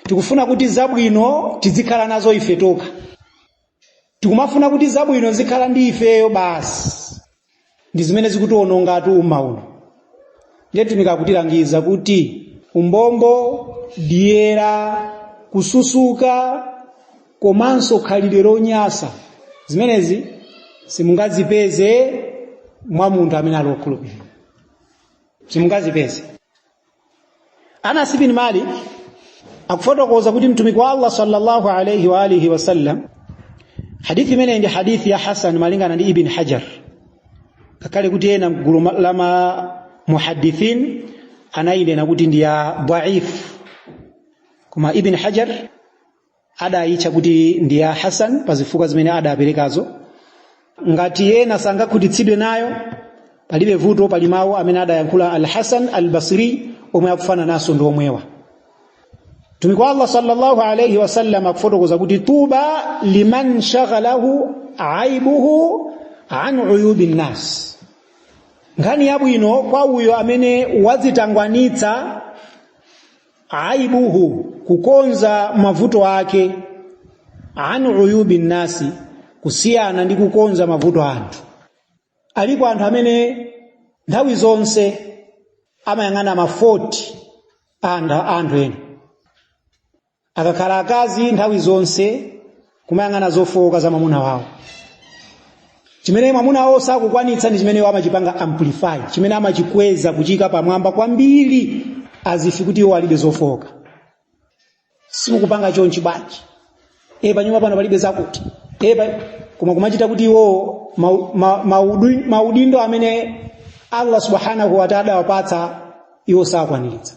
Tikufuna kuti zabwino tizikhala nazo ife tokha, tikumafuna kuti zabwino zikhala ndi ifeyo basi. Ndi zimene zikutiwonongatu umma uno. Ndiye Mtumiki akutilangiza kuti umbombo, dyera, kususuka komanso khalidwe lonyasa, zimenezi simungazipeze mwa munthu amene ali wokhulupirira, simungazipeze. Anas ibn Malik akufotokoza kuti Mtumiki wa Allah sallallahu alayhi wa alihi wasallam, hadithi imeneyi ndi hadithi ya hasan malingana ndi Ibn Hajar, ngakhale kuti ena mgulu la ma muhadithin anayinena kuti ndi ya dhaif, koma Ibn Hajar adayitcha kuti ndi ya hasan pa zifukwa zimene adaperekazo. Ngati ena sangakhutitsidwe nayo, palibe vuto, pali mawu amene adayankhula Al-Hasan Al-Basri omwe akufana naso ndi omwewa. Mtumiki wa Allah sallallahu alayhi wasallam akufotokoza kuti tuba liman shaghalahu aibuhu an uyubi nnas, nkhani yabwino kwa uyo amene wadzitangwanitsa aibuhu, kukonza mavuto ake, an uyubi nnasi, kusiyana ndi kukonza mavuto anthu. Alipo anthu amene nthawi zonse amayang'ana ma fault anthu ena. Akakhala akazi, nthawi zonse kumayang'ana zofowoka za mwamuna wawo. Chimene mwamuna wawo sakukwanitsa ndi chimene amachipanga amplify, chimene amachikweza, kuchika pamwamba kwambiri, as if kuti iwo alibe zofowoka. "Simukupanga chonchi bwanji? E, panyumba pano palibe zakuti." E, koma kumachita kuti iwo maudindo amene Allah subhanahu wa ta'ala adawapatsa iwo sakwaniritsa.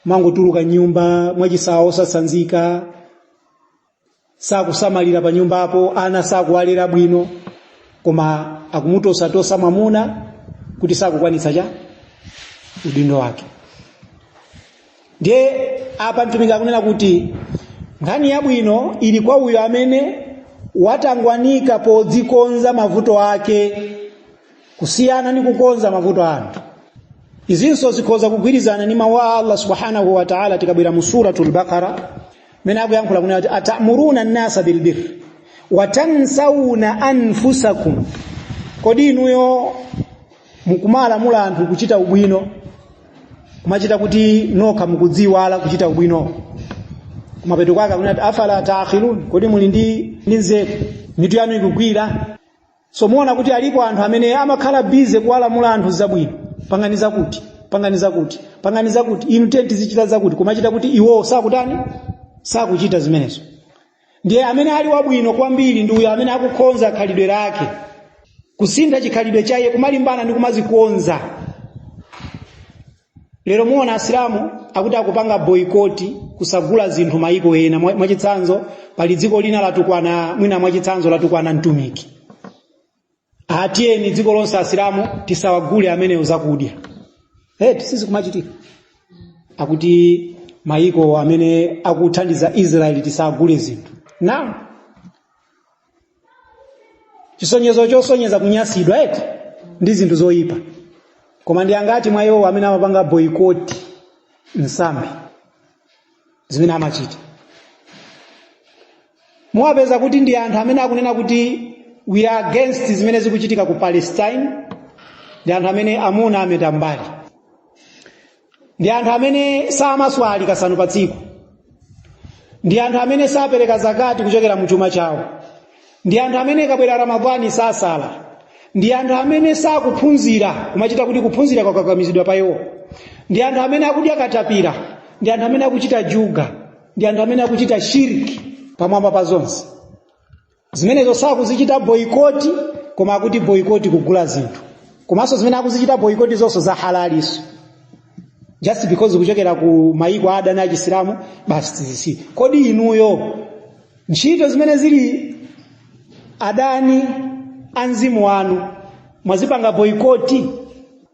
Mangotuluka nyumba mwachisawa, osatsanzika, sakusamalira pa nyumbapo, ana sakuwalera bwino, koma akumutosatosa mwamuna kuti sakukwanitsa cha udindo wake. Ndiye apa Mtumiki akunena kuti nkhani yabwino ili kwa uyo amene watangwanika podzikonza mavuto ake kusiyana ndi kukonza mavuto anthu. Izinso zikhoza kugwirizana ndi mawu a Allah subhanahu wa ta'ala tikabwera mu Suratul Baqara, mene akuyankhula kunena kuti atamuruna nnasa bilbir watansawuna anfusakum, kodi inuyo mukumalamula anthu kuchita ubwino, kumachita kuti nokha mukudziwala kuchita ubwino? Kumapeto kwake akunena kuti afala taqilun, kodi muli ndi nzeru? Mitu yanu ikugwira? So muona kuti alipo anthu amene amakhala busy kuwalamula anthu zabwino: pangani zakuti, pangani zakuti, pangani zakuti, inu tiye tizichita zakuti, kumachita kuti iwo sakutani? Sakuchita zimenezo. Ndiye amene ali wabwino kwambiri ndi uyo amene akukonza khalidwe lake, kusintha chikhalidwe chake, kumalimbana ndi kumazikonza. Lero muona Asilamu akuti akupanga boycott, kusagula zinthu maiko ena. Mwachitsanzo, pali dziko lina latukwana, mwina mwachitsanzo latukwana Mtumiki, atiyeni dziko lonse Asilamu tisawagule amenewo zakudya. Eti? Sizikumachitika? Akuti maiko amene akuthandiza Israeli tisagule zinthu na chisonyezo chosonyeza kunyasidwa, eti, ndi zinthu zoyipa. Koma ndi angati mwa iwo amene amapanga boycott nsambi zimene amachita? Muwapeza kuti ndi anthu amene akunena kuti we are against zimene zikuchitika ku Palestine, ndi anthu amene amuna ameta mbali, ndi anthu amene samaswali kasanu pa tsiku, ndi anthu amene sapereka zakati kuchokera mu chuma chawo, ndi anthu amene kabwera Ramadhani sasala, ndi anthu amene sakuphunzira, kumachita kuti kuphunzira kwakakamizidwa pa iwo, ndi anthu amene akudya katapira, ndi anthu amene akuchita juga, ndi anthu amene akuchita shirki. Pamwamba pa zonse zimenezo sakuzichita boycott, koma akuti boycott kugula zinthu. Komanso zimene akuzichita boycott zonso za halaliso, just because kuchokera ku maiko adani achisilamu, basi tizisiye. Kodi inuyo ntchito zimene zili adani a mzimu wanu mwazipanga boycott?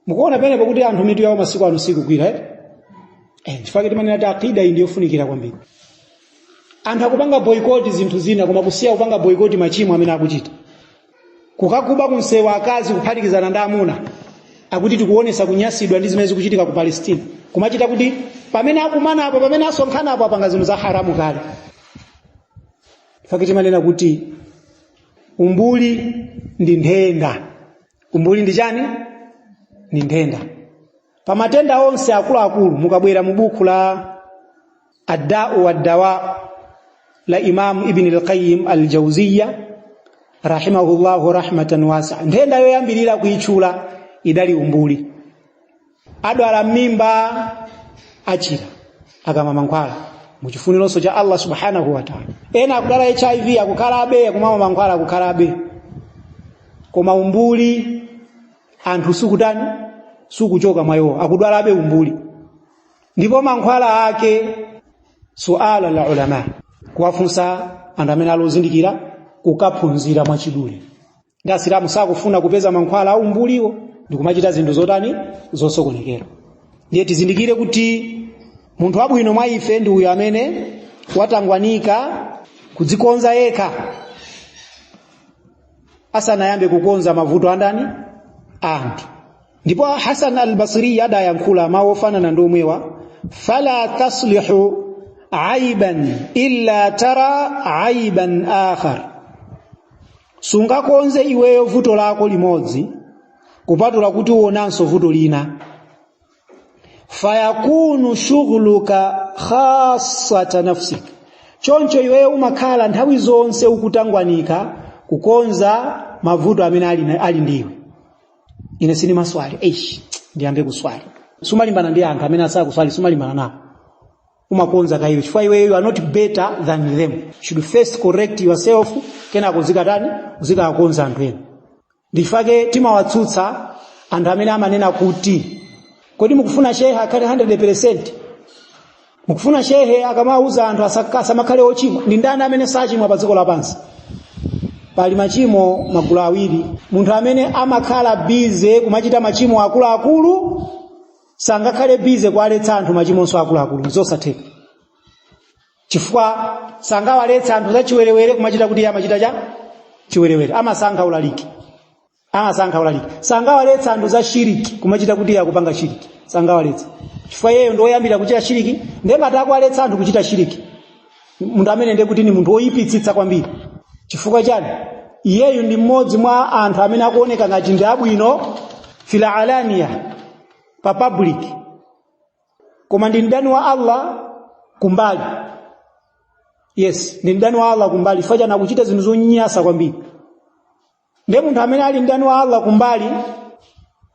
Mukuona penepo kuti anthu mitu yawo masiku ano sikugwira, eh? Chifukwa timanena kuti aqida iyi ndiyofunikira kwambiri. Anthu akupanga boycott zinthu zina, koma kusiya kupanga boycott machimo amene akuchita. Kukakuba kunsewa akazi kuphatikizana ndi amuna, akuti tikuonesa kunyasidwa ndi zimene zikuchitika ku Palestina, kumachita kuti pamene akumana apo, pamene asonkhana apo, apanga zinthu za haramu kale. Chifukwa timanena kuti umbuli ndi nthenda. Umbuli ndi chani? Ndi nthenda. Pa matenda onse akuluakulu, mukabwera mu buku la Addau Waddawa la Imamu Ibn al-Qayyim al-Jawziyya rahimahullahu rahmatan wasi'a, nthenda yoyambirira kuitchula idali umbuli. Adwala m'mimba, achira akamwa mankhwala muchifunironso cha Allah subhanahu wa ta'ala. Ena akudwala HIV, akukhalabe akumamwa mankhwala, akukhalabe. Koma umbuli anthu sukutani, sukuchoka mwa iwo, akudwalabe umbuli. Ndipo mankhwala ake suala la ulama, kuwafunsa anthu amene ali ozindikira, kukaphunzira mwachidule. Ndi Asilamu sakufuna kupeza mankhwala a umbuliwo ndikumachita zinthu zotani, zosokonekera. Ndiye tizindikire kuti munthu wabwino mwa ife ndi uyo amene watangwanika kudzikonza yekha asanayambe kukonza mavuto andani, anthu. Ndipo Hasan al-Basri adayankhula mawu ofanana ndi omwewa: fala taslihu aiban illa tara aiban akhar. Sungakonze iweyo vuto lako limodzi kupatula kuti uonanso vuto lina. Fayakunu shughluka khassata nafsik, choncho iweyo umakhala nthawi zonse ukutangwanika kukonza mavuto amene ali ndiwe. Ine sindimaswali, eish, ndiyambe kuswali. Sumalimbana ndi anthu amene asakuswali, sumalimbana nawo, umakonza kaiwe, chifukwa iweyo you are not better than them. You should first correct yourself, kenako uzikatani, uzikakonza anthu ena. Ndifake timawatsutsa anthu amene amanena kuti kodi mukufuna shehe akhale 100%? Mukufuna shehe akamauza anthu asamakhale ochimwa? Ndi ndani amene sachimwa pa dziko lapansi? Pali machimo magulu awiri. Munthu amene amakhala busy kumachita machimo akuluakulu sangakhale busy kuwaletsa anthu machimonso akuluakulu, zosatheka, chifukwa sangawaletsa anthu za chiwerewere kumachita kuti iye amachita cha chiwerewere, amasankha ulaliki, amasankha ulaliki. Sangawaletsa anthu za shiriki kumachita kuti iye akupanga shiriki, sangawaletsa, chifukwa iyeyo ndi woyambira kuchita shiriki. Ndiye ngati akuwaletsa anthu kuchita shiriki, munthu amene ndiye kuti ni munthu woyipitsitsa kwambiri. Chifukwa chani? Iyeyu ndi mmodzi mwa anthu amene akuoneka ngati ndi abwino fil alaniya, pa public, koma ndi mdani wa Allah kumbali. Yes, ndi mdani wa Allah kumbali, chifukwa chani? Akuchita zinthu zonyasa kwambiri. Ndiye munthu amene ali mdani wa Allah kumbali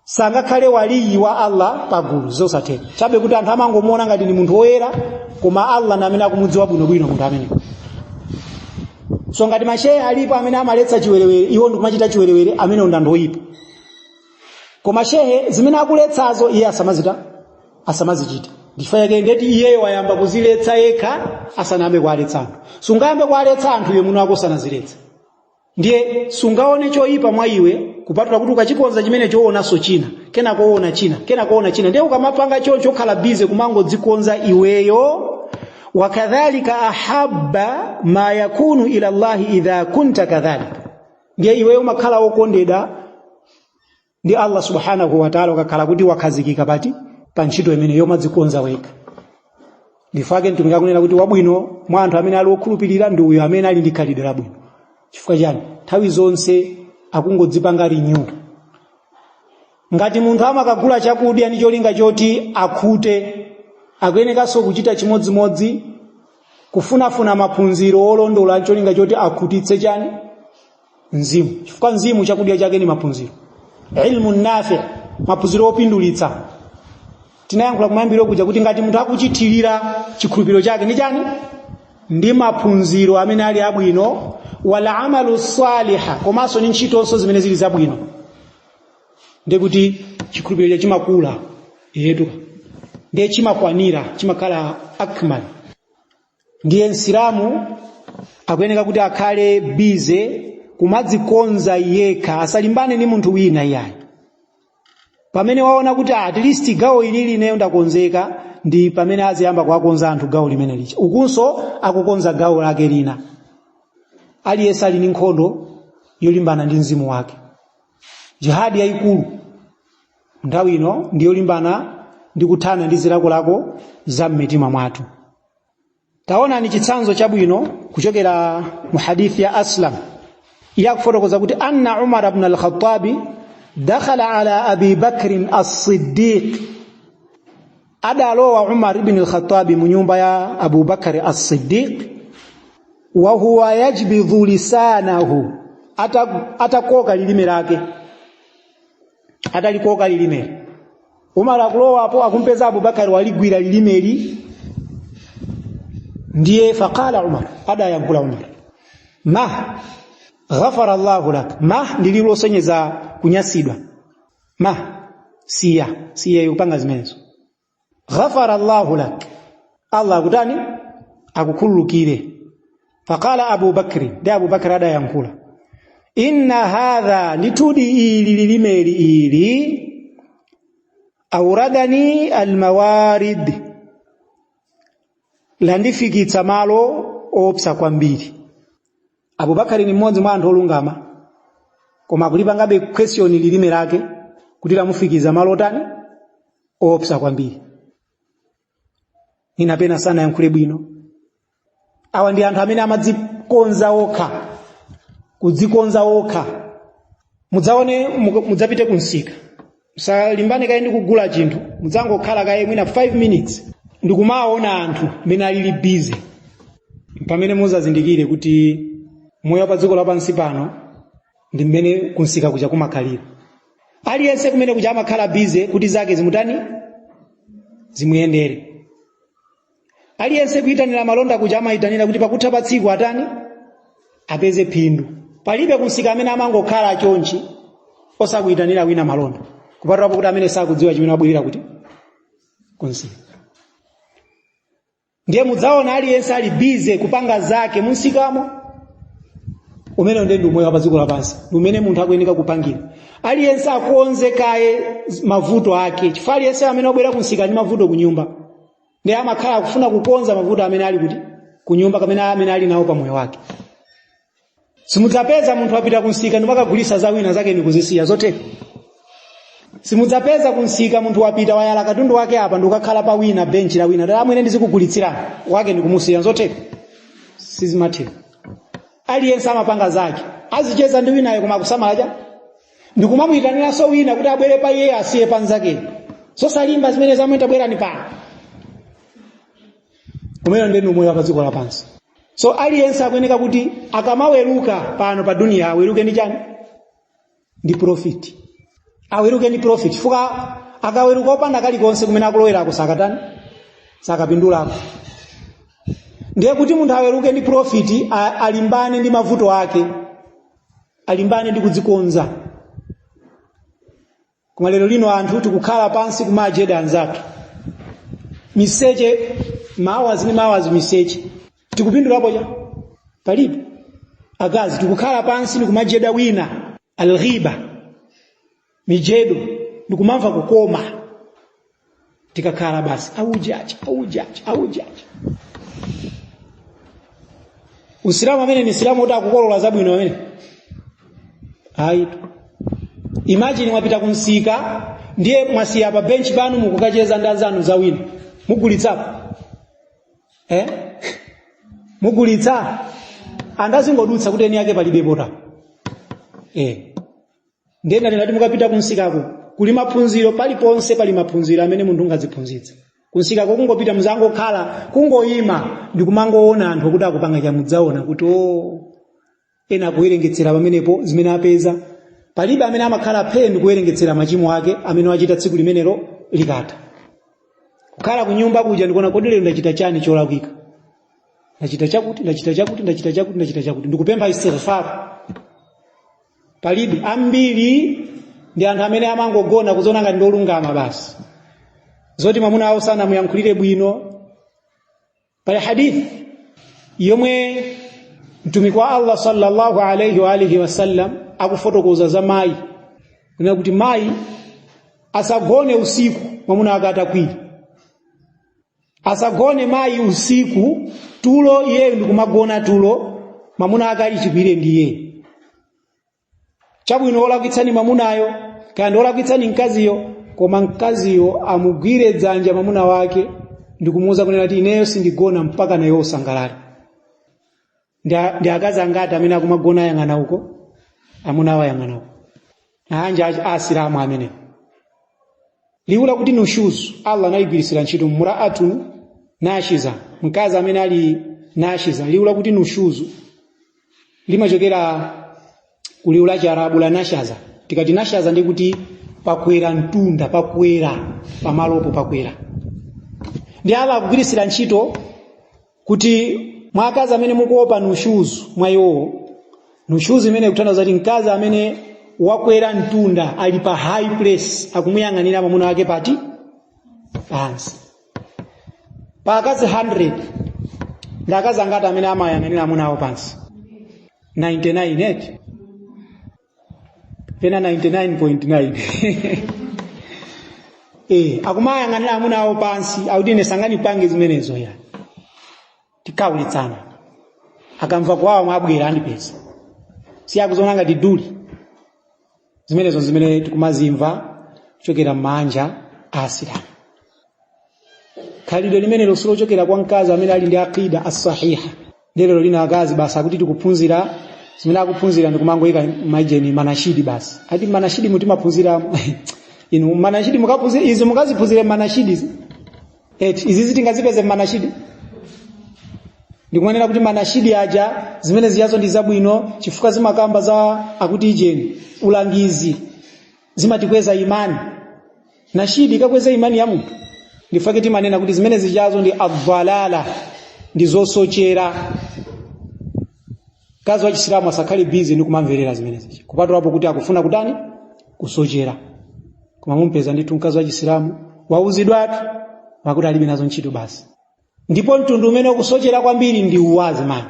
sangakhale waliyi wa Allah pagulu, zosatheka. Chabe kuti anthu amangomuona ngati ndi munthu woyera, koma Allah ndi amene akumudziwa bwinobwino munthu amene. So ngati mashehe alipo amene amaletsa chiwerewere, iwo ndikumachita chiwerewere, amene ndi anthu oyipa. Koma shehe zimene akuletsazo iye asamazichita. Ndichifukwa chake ndeti iyeyo wayamba kuziletsa yekha asanayambe kuwaletsa anthu. Sungayambe kuwaletsa anthu iwe muno wako usanaziletsa. Ndiye sungaone choyipa mwa iwe kupatula kuti ukachikonza chimene choonanso china, kenako uona china, kenako uona china. Ndiye ukamapanga choncho ukhala busy kumangodzikonza iweyo. Wakadhalika ahabba ma yakunu ila Allahi idha kunta kadhalika. Ndiye iweyo umakhala wokondedwa ndi Allah subhanahu wa ta'ala ukakhala kuti wakhazikika pati, pa ntchito imene yomadzikonza wekha. Ndifake mtumiki akunena kuti wabwino mwa anthu amene ali okhulupirira ndi uyo amene ali ndi khalidwe labwino. Chifukwa chani? Nthawi zonse akungodzipanga renew. Ngati munthu amakagula chakudya ndi cholinga choti akhute, akuyenekanso kuchita chimodzimodzi kufunafuna maphunziro olondola ndi cholinga choti akhutitse chani, mzimu. Chifukwa mzimu chakudya chake ni maphunziro, ilmu nafi, maphunziro opindulitsa. Tinayankhula kumayambiro kuja kuti ngati munthu akuchithirira chikhulupiriro chake ndi chani, ndi maphunziro amene ali abwino, wal amalu saliha, komanso ndi ntchitonso zimene zili zabwino, ndiye kuti chikhulupiriro chimakula yetu, ndiye chimakwanira, chimakhala akmal. Ndiye Msilamu akuyeneka kuti akhale busy kumadzikonza yekha, asalimbane ndi munthu wina iyayi. Pamene waona kuti at least gawo ilili ineyo ndakonzeka, Ndi pamene aziyamba kuwakonza anthu gawo limene licha, ukunso akukonza gawo lake lina. Aliyense ali ndi nkhondo yolimbana ndi mzimu wake. Jihadi yayikulu nthawi ino ndi yolimbana ndi kuthana ndi zilakolako za m'mitima mwathu. Taonani chitsanzo chabwino kuchokera mu hadithi ya Aslam. Iye akufotokoza kuti anna Umar ibn al-Khattabi dakhala ala Abi Bakrin as-Siddiq, adalowa Umar ibn al-Khattabi mu nyumba ya Abu Bakr as-Siddiq, wa huwa yajbidhu lisanahu, atakoka lilime lake, atalikoka lilimeli. Umar akulowapo akumpeza Abubakar waligwira lilimeli. Ndiye faqala Umar, adayankhula Umar, ma ghafara Allahu lak. Ma ndi liwu losonyeza kunyasidwa. Ma, siya, siya yopanga zimenezo. Ghafara Allahu lak, Allah akutani? Akukhululukire. Faqala Abu Bakri, ndi Abu Bakri adayankhula, inna hadha, ndithudi ili lilimeli ili, auradani almawarid, landifikitsa malo opsa kwambiri. Abubakari ni mmodzi mwa anthu olungama, koma akulipangabe question lilime lake kuti lamufikiza malo otani? Opsa kwambiri. Ninapena sana yankhule bwino. Awa ndi anthu amene amadzikonza okha, kudzikonza okha. Mudzaone, mudzapite kunsika, musalimbane kaye ndi kugula chinthu, mudzangokhala kaye mwina 5 minutes ndikumaona anthu mmene alili busy, pamene muzazindikire kuti moyo pa dziko lapansi pano ndi mmene kunsika kuja kumakhalira. Aliyense kumene kuja amakhala busy kuti zake zimutani? Zimuyendere. Aliyense kuyitanira malonda kuja amayitanira kuti pakutha pa tsiku atani? Apeze phindu. Palibe kunsika amene amangokhala chonchi osakuyitanira wina malonda, kupatulapo kuti amene sakudziwa chimene wabwerera kuti kunsika. Ndiye mudzaona aliyense ali busy kupanga zake munsikamo. Umene ndiye ndi umoyo wa pa dziko lapansi, ndi umene munthu akuyeneka kupangira. Aliyense akonze kaye mavuto ake, chifukwa aliyense amene wabwera kunsika ndi mavuto kunyumba, ndiye amakhala akufuna kukonza mavuto amene ali kuti kunyumba, kamene amene ali nawo pa moyo wake. Simudzapeza munthu apita kunsika ndimakagulisa za wina zake ndikuzisiya zotheka. Simudzapeza kunsika munthu wapita wayala katundu wake apa ndikukakhala pa wina benchi la wina, amwene ndizikugulitsirani, wake ndikumusiya, zotheka? Sizimatheka. Aliyense amapanga zake, azicheza ndi winayo koma akusamala cha ndikumamuyitaniranso wina kuti abwere pa iye asiye panzake. Zosalimba zimene zamwe, tabwerani pano. Kumene ndiye moyo wa pa dziko lapansi. So aliyense akuyeneka kuti akamaweruka pano pa dunia aweruke ndi chani? Ndi profit. Aweruke ndi profit, chifukwa akaweruka opanda kalikonse kumene akulowerako sakatani? Sakapindulako. Ndiye kuti munthu aweruke ndi profit, alimbane ndi mavuto ake, alimbane ndi kudzikonza. Koma lero lino anthu tikukhala pansi kumajeda anzathu miseche, mawazi ndi mawazi miseche, tikupindulapo cha? Palibe. Akazi tikukhala pansi ndikumajeda wina, alghiba, mijedo, ndikumamva kukoma tikakhala basi aujaji aujaji aujaji. Usilamu amene ni Usilamu kuti akukolola zabwino amene ayitu. Imagine mwapita kunsika, ndiye mwasiya pa bench panu mukukacheza ndi anzanu za wina, mugulitsapo? Eh? Mugulitsa? Andazingodutsa kuti eni yake palibe pota. Ndiye ndati mukapita kunsikako kuli maphunziro, paliponse pali maphunziro amene munthu ungadziphunzitse. Kunsikako kungopita, muzangokhala kungoyima ndikumangoona anthu kuti akupanga cha, mudzaona kuti o ena akuwerengetsera pamenepo zimene apeza. Palibe amene amakhala phe ndikuwerengetsera machimo ake amene wachita tsiku limenelo likatha. Kukhala kunyumba kuja ndikuona, kodi lero ndachita chani cholakwika? Ndachita chakuti, ndachita chakuti, ndachita chakuti, ndachita chakuti, ndikupempha istighfar. Palibe. Ambiri ndi anthu amene amangogona kuziona ngati ndi olungama basi, zoti mwamuna awo sanamuyankhulire bwino. Pali hadithi yomwe mtumiki wa Allah sallallahu alayhi wa alihi wasallam akufotokoza za mayi, kunena kuti mayi asagone usiku mwamuna wake atakwiya. Asagone mayi usiku tulo, iyeyo ndikumagona tulo, mwamuna ake ali chigwire ndi iye. Chabwino wolakwitsani mwamunayo kaya ndi wolakwitsani mkaziyo, koma mkaziyo amugwire dzanja mwamuna wake ndikumuwuza kunena kuti ineyo sindigona mpaka nayo usangalale. Ndi akazi angati amene akumagona ayang'ana uko, amuna awo ayang'ana uko? Anja asilamu amenewo. Liwu lakuti nushuzu Allah analigwiritsira ntchito mraatun nashiza, mkazi amene ali nashiza. Liwu lakuti nushuzu limachokera ku liwu la Chiarabu la nashaza. Tikati nashaza ndi kuti pakwera mtunda, pakwera pamalopo, pakwera. Ndi Allah akugwiritsira ntchito kuti mwa akazi amene mukuopa nushuzu mwa iwowo, nushuzu imene ikutanthauza kuti mkazi amene wakwera mtunda, ali pa high place, akumuyang'anira mwamuna wake pati pansi. Pa akazi 100 ndi akazi angati amene amayang'anira amuna awo pansi? 99 eti, pena 99.9. Akumayang'anira amuna awo pansi, akuti ine sanganipange zimenezo ya tikawulitsana. Akamva kwawo mwabwera andipeza, si akuzoona ngati duli. Zimenezo zimene tikumazimva kuchokera m'manja a Asilamu. Khalidwe limenelo silochokera kwa mkazi amene ali ndi aqida as-sahiha. Lero lina akazi basi akuti tikuphunzira, zimene akuphunzira ndikumangoyika maijeni manashidi basi, ati manashidi mutimaphunzira inu manashidi mukaphunzira izi, mukaziphunzire manashidi eti izi zitingazipeze manashidi. Ndikumanena kuti manashidi aja zimene ziyazo ndi zabwino chifukwa zimakamba za akuti ijeni ulangizi, zimatikweza imani. Nashidi ikakweza imani ya munthu? Ndifake timanena kuti zimene zichazo ndi adhalala, ndi zosochera. Mkazi wa Chisilamu asakhale busy ndi kumamverera zimene zicha, kupatulapo kuti akufuna kutani, kusochera. Koma mumpeza ndithu mkazi wa Chisilamu wauzidwatu pakuti alibe nazo ntchito basi. Ndipo mtundu umene ukusochera kwambiri ndi uwazi mani,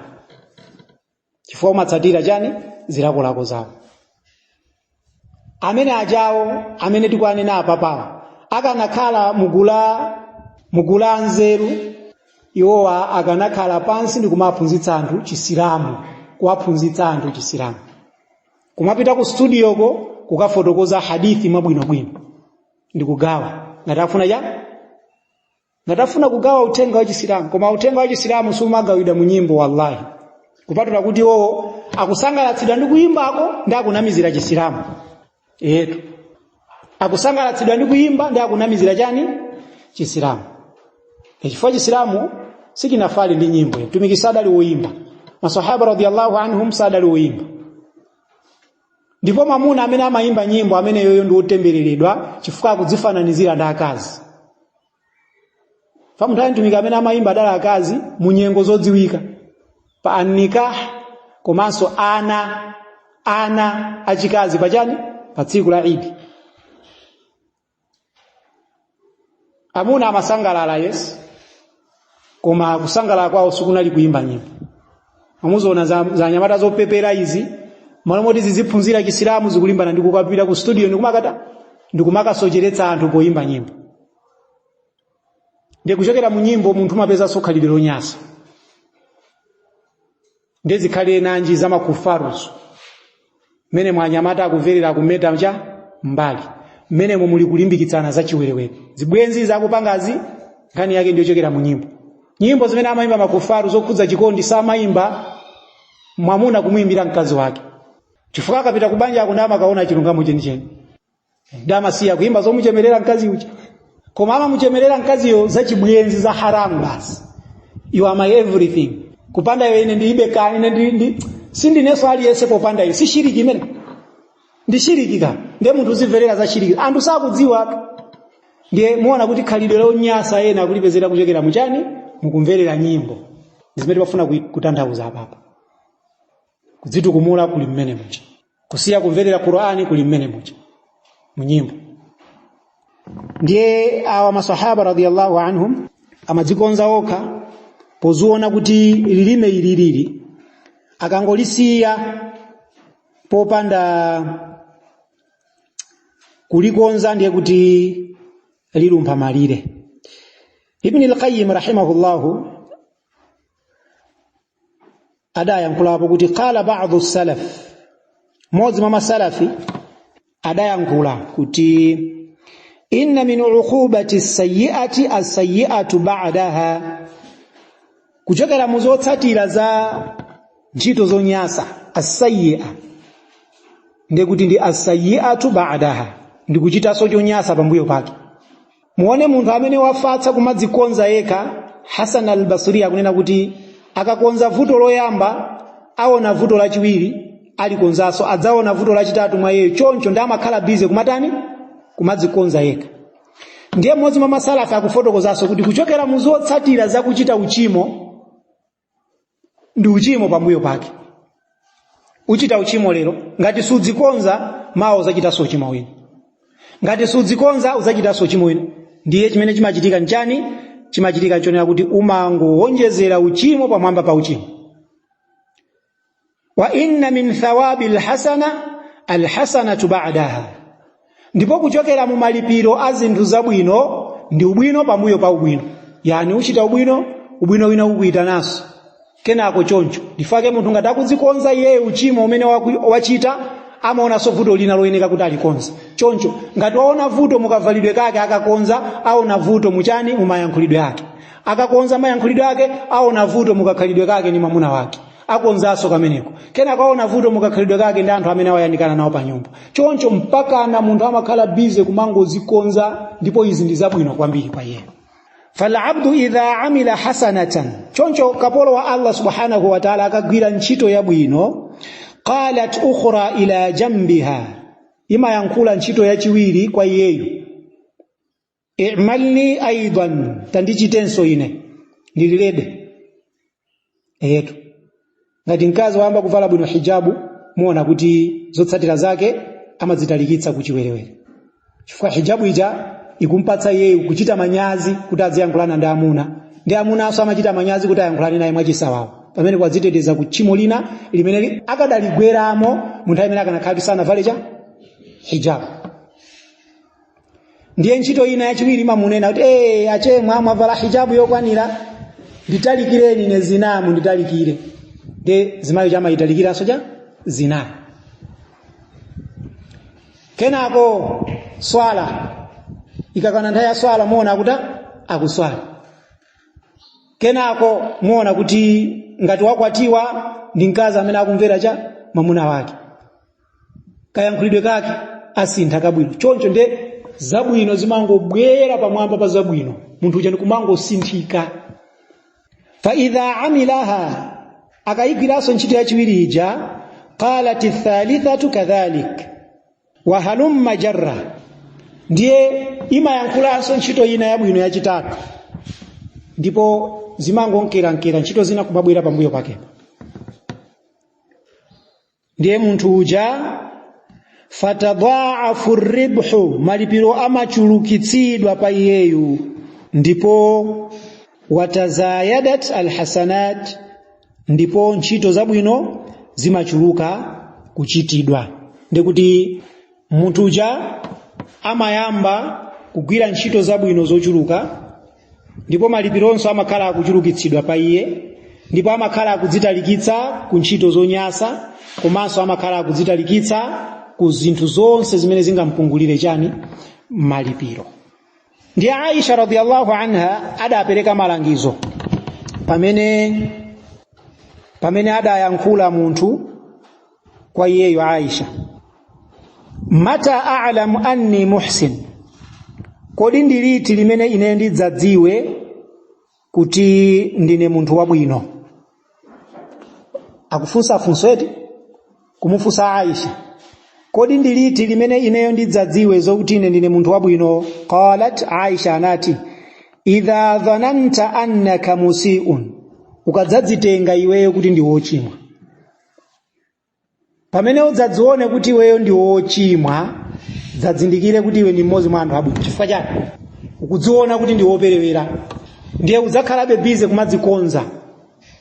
chifukwa umatsatira chani? Zilakolako zawo. Amene ajawo amene tikuanena apapawa akanakhala mugula anzeru, iwowa akanakhala pansi ndi kumaphunzitsa anthu Chisilamu, kuwaphunzitsa anthu Chisilamu, kumapita ku studioko kukafotokoza hadithi mwabwinobwino ndi kugawa ngati afuna cha ngati afuna kugawa uthenga wa Chisilamu. Koma uthenga wa Chisilamu sumagawidwa mu nyimbo, wallahi, kupatula kuti iwowo akusangalatsidwa ndi kuyimbako ndi akunamizira Chisilamu. Etu akusangalatsidwa ndi kuyimba ndi akunamizira chani? Chisilamu. Chifukwa Chisilamu sichinafale ndi nyimbo. Mtumiki sadali woyimba, masahaba radiyallahu anhum sadali woyimba. Ndipo mwamuna amene amayimba nyimbo amene yoyo ndi wotembereredwa, chifukwa akudzifananizira ndi akazi. Pamunthawi mtumiki amene amayimba adali akazi mu nyengo zodziwika pa annikah, komanso ana achikazi pachani, pa tsiku la Idi. Amuna amasangalala, yes, koma kusangalala kwawo sikunali kuyimba nyimbo. Amuzoona za anyamata zopepera izi, malo moti ziziphunzira Chisilamu zikulimbana ndi kukapita ku studio ndikumakata ndikumakasocheretsa anthu poyimba nyimbo. Ndiye kuchokera mu nyimbo munthu umapezanso khalidwe lonyasa. Ndiye zikhale nanji za makufaruzo mmene mwanyamata akumverera kumeta cha mbali, mmenemo muli kulimbikitsana za chiwerewere, zibwenzi zakupangazi, nkhani yake ndiyochokera mu nyimbo. Nyimbo zimene amayimba makufaru zokhudza chikondi samayimba mwamuna kumuyimbira mkazi wake, chifukwa akapita kubanja ako ndi amakaona chilungamo chenicheni, ndi amasiya kuyimba zomuchemerera mkazi uja, koma amamuchemerera mkaziyo za chibwenzi za haramu basi. You are my everything, kupanda iwe ine ndilibe ka ine ndi sindinenso aliyense popanda iwe. Si shiriki imene? Ndi shiriki ka. Ndiye munthu uzimverera za shiriki, anthu sakudziwa. Ndiye muona kuti khalidwe lonyasa ena akulipezera kuchokera muchani, mukumverera nyimbo. Ndi zimene timafuna kutanthauza apapa. Kudzitukumula kuli mmene muja, kusiya kumverera Qur'ani kuli mmene muja munyimbo. Ndiye awa masahaba radiyallahu anhum amadzikonza okha poziona kuti lilime ili lili akangolisiya popanda kulikonza ndiye kuti lilumpha malire. Ibn al-Qayyim rahimahullahu adayankhulapo kuti qala ba'dhu salaf, mmodzi mwa masalafi adayankhula kuti inna min uqubati sayyi'ati as-sayyi'atu ba'daha, kuchokera mu zotsatira za ntchito zonyasa as-sayyi'a, ndiye kuti ndi as-sayyi'atu ba'daha, ndi kuchitanso chonyasa pambuyo pake. Muone munthu amene wafatsa kumadzikonza yekha. Hasan al-Basri akunena kuti akakonza vuto loyamba aona vuto lachiwiri alikonzanso, adzaona vuto lachitatu mwa iyeyo. Choncho ndi amakhala bize kumatani, kumadzikonza yekha. Ndiye mmodzi mwa masalafi akufotokozanso kuti kuchokera mu zotsatira za kuchita uchimo ndi uchimo pambuyo pake. Uchita uchimo lero, ngati sudzikonza mawa udzachitanso uchimo wina, ngati sudzikonza udzachitanso uchimo wina. Ndiye chimene chimachitika nchani? Chimachitika nchonena kuti umangowonjezera uchimo pamwamba pa uchimo. Wa inna min thawabi alhasana alhasanatu ba'daha, ndipo kuchokera mu malipiro a zinthu zabwino ndi ubwino pambuyo pa ubwino. Yani uchita ubwino, ubwino wina ukuyitananso kenako. Choncho ndifake munthu ngati akudzikonza iyeyo uchimo umene wachita, amaonanso vuto lina loyeneka kuti alikonze. Choncho ngati waona vuto mukavalidwe kake, akakonza, aona vuto muchani, mumayankhulidwe ake, akakonza mayankhulidwe ake, aona vuto mukakhalidwe kake ndi mwamuna wake, akonzanso kameneko. Kenako aona vuto mukakhalidwe kake ndi anthu amene awayandikana nawo pa nyumba. Choncho mpakana munthu amakhala bize kumangozikonza, ndipo izi ndi zabwino kwambiri kwa iye. Falabdu idha amila hasanatan, choncho kapolo wa Allah subhanahu wa ta'ala akagwira ntchito yabwino, qalat ukhra ila jambiha, imayankhula ntchito yachiwiri kwa iyeyo, i'malni aidan, tandichitenso ine, ndililede. Eyetu ngati mkazi wayamba kuvala bwino hijabu, muona kuti zotsatira zake amadzitalikitsa kuchiwerewere, chifukwa hijabu ija ikumpatsa iyeyo kuchita manyazi kuti aziyankhulana ndi amuna, ndi amunanso amachita manyazi kuti ayankhulane naye mwachisawawa. Pamene kwadziteteza ku tchimo lina limene akadaligweramo munthu amene akanakhala kuti sanavale cha hijabu. Ndiye ntchito ina yachiwiri imamunena kuti achemwa mwavala hijabu yokwanira, nditalikireni ine zinamu, nditalikire. Ndiye zimayo chamayitalikiranso cha zinamu. Kenako swala ikakwana, nthawi ya swala, muona akuti akuswala. Kenako muona kuti ngati wakwatiwa ndi mkazi amene akumvera cha mwamuna wake, kayankhulidwe kake asintha kabwino. Choncho nde zabwino zimangobwera pamwamba pa zabwino, munthu uja ndikumangosinthika. Fa idha amilaha, akayigwiranso ntchito yachiwiri ija, qalat thalithatu kadhalik wa halumma jarra, ndiye imayankhulanso ntchito ina yabwino yachitatu, ndipo zimangonkerankera ntchito zina kumabwera pambuyo pakepo. Ndiye munthu uja fatadhaafu ribhu, malipiro amachulukitsidwa pa iyeyu, ndipo watazayadat alhasanat, ndipo ntchito zabwino zimachuluka kuchitidwa. Ndikuti munthu uja amayamba kugwira ntchito zabwino zochuluka, ndipo malipironso amakhala akuchulukitsidwa pa iye, ndipo amakhala akudzitalikitsa ku ntchito zonyasa, komanso amakhala akudzitalikitsa ku zinthu zonse zimene zingampungulire chani, malipiro. Ndiye Aisha radiyallahu anha adapereka malangizo pamene adayankhula munthu kwa iyeyo Aisha, mata a'lamu anni muhsin, kodi ndi liti limene ine ndidzadziwe kuti ndine munthu wabwino? Akufunsa funso eti, kumufunsa Aisha, kodi ndi liti limene ineyo ndidzadziwe zokuti ine ndine munthu wabwino? Qalat, Aisha anati, idha dhananta annaka musiun, ukadzadzitenga iweyo kuti ndi wochimwa. Pamene udzadzione kuti iweyo ndi wochimwa, dzadzindikire kuti iwe ndi mmodzi mwa anthu abwino. Chifukwa chani? Ukudziona kuti ndi woperewera, ndiye udzakhalabe bize kumadzikonza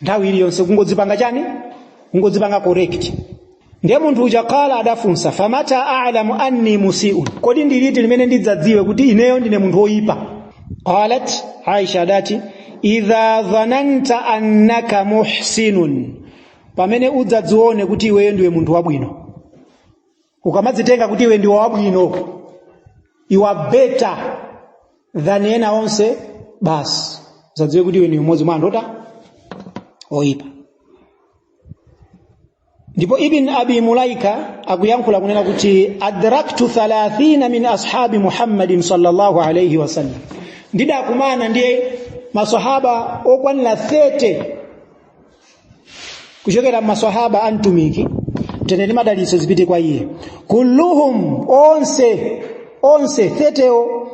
nthawi iliyonse, kungodzipanga chani, kungodzipanga correct. Ndiye munthu uja qala, adafunsa, famata a'lamu anni musiun, kodi ndi liti limene ndidzadziwe kuti ineyo ndine munthu woyipa? Qalat Aisha adati, idha dhananta annaka muhsinun, pamene udzadzione kuti iweyo ndiwe munthu wabwino, ukamadzitenga kuti iwe ndiwe wabwino, you are better than ena onse, basi udzadziwe kuti iwe ndi mmodzi mwa anthu oyipa. Ndipo Ibn Abi Mulaika akuyankhula kunena kuti adraktu 30 min ashabi Muhammadin sallallahu alayhi wasallam, ndidakumana ndi masahaba okwanira 30 kuchokera masahaba a mtumiki, mtendere ndi madalitso zipite kwa iye, kulluhum, onse 30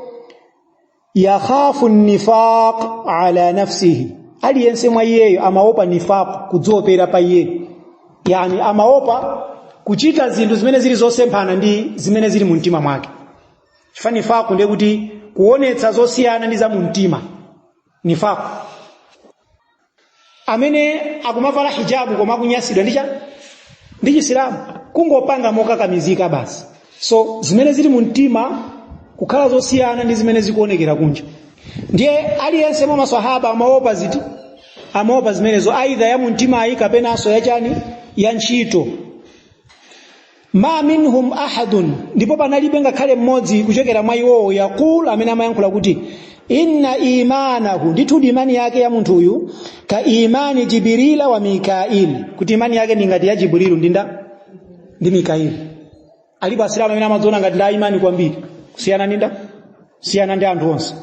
yakhafu nifaq ala nafsihi, aliyense mwa iyeyo amaopa nifaq, kudziopera pa iye, yani amaopa kuchita zinthu zimene zili zosemphana ndi zimene zili mu mtima mwake. Chifukwa nifaq ndiye kuti kuonetsa zosiyana ndi za mu mtima. Nifaq amene akumavala hijabu koma akunyasidwa ndi cha ndi Chisilamu, kungopanga mokakamizika basi. So zimene zili mu mtima kukhala zosiyana ndi zimene zikuonekera kunja. Ndiye aliyense mwa maswahaba amaopa ziti? Amaopa zimenezo, aidha ya mu mtimayi kapenanso yachani, ya ntchito. Ma minhum ahadun, ndipo panalibe ngakhale mmodzi kuchokera mwa iwowo, yaqul, amene amayankhula kuti inna imanahu, ndithu imani yake ya munthu uyu, ka imani Jibrila wa Mikail, kuti imani yake ndi ngati ya Jibrilu ndinda ndi Mikail. Alipo Asilamu amene amadziona ngati ndi imani kwambiri kusiyana ndinda siyana ndi anthu onse.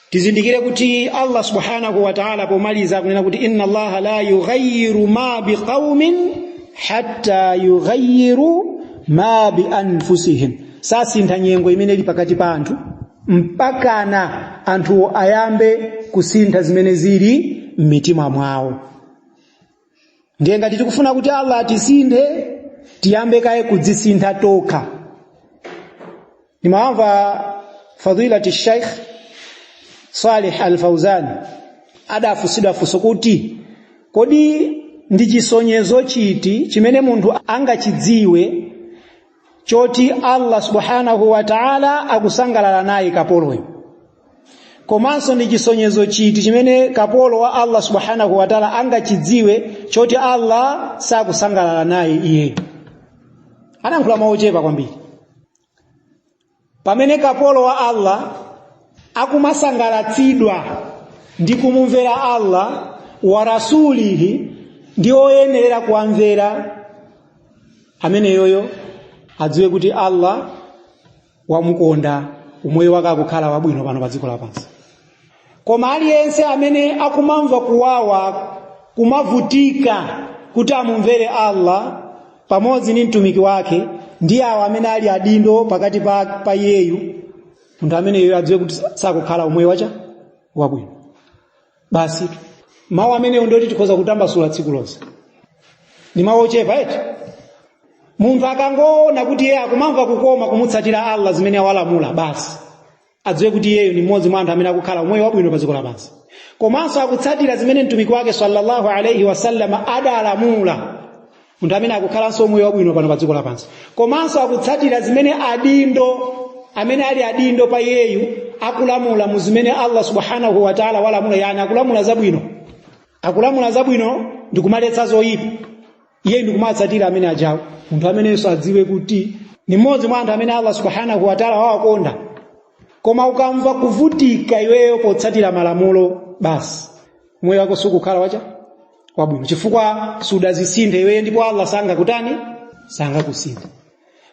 Tizindikire kuti Allah subhanahu wa ta'ala pomaliza akunena kuti inna Allaha la yughayyiru ma biqaumin hatta yughayyiru ma bi anfusihim, sasintha nyengo imene ili pakati pa anthu mpakana anthuwo ayambe kusintha zimene zili m'mitima mwawo. Ndiye ngati tikufuna kuti Allah atisinthe, tiyambe kaye kudzisintha tokha. Nimamva Fadilati Sheikh Salih Al-Fawzan adafunsidwa funso kuti kodi ndi chisonyezo chiti chimene munthu angachidziwe choti Allah subhanahu wa ta'ala akusangalala naye kapoloyo, komanso ndi chisonyezo chiti chimene kapolo wa Allah subhanahu wa ta'ala angachidziwe choti Allah sakusangalala naye iyeyo? Anayankhula mawu ochepa kwambiri. Pamene kapolo wa Allah akumasangalatsidwa ndi kumumvera Allah wa rasulihi, ndi oyenerera kuwamvera ameneyoyo, adziwe kuti Allah wamukonda, umoyo wake akukhala wabwino pano pa dziko lapansi. Koma aliyense amene akumamva kuwawa, kumavutika kuti amumvere Allah pamodzi ndi mtumiki wake ndi awo amene ali adindo pakati pa iyeyu, munthu ameneyo adziwe kuti sakukhala umoyo wacha wabwino. Basi mawu amenewo ndoti tikhoza kutambasula tsiku lonse, ndi mawu ochepa eti. Munthu akangoona kuti iye akumamva kukoma kumutsatira Allah zimene awalamula, basi adziwe kuti iyeyo ni mmodzi mwa anthu amene akukhala umoyo wabwino pa dziko lapansi, komanso akutsatira zimene mtumiki wake sallallahu alaihi wasallam adalamula. Munthu amene akukhalanso umoyo wabwino pano pa dziko lapansi, komanso akutsatira zimene adindo amene ali adindo pa iyeyu akulamula mu zimene Allah subhanahu wa ta'ala walamula, yani akulamula zabwino, akulamula zabwino ndi kumaletsa zoyipa, iye ndi kumatsatira amene ajawo, munthu amenenso adziwe kuti ni mmodzi mwa anthu amene Allah subhanahu wa ta'ala wawakonda. Koma ukamva kuvutika iweyo potsatira malamulo, basi moyo wako sukukhala wacha wabwino, chifukwa sudazisinthe iweyo, ndipo Allah sangakutani, sangakusinthe.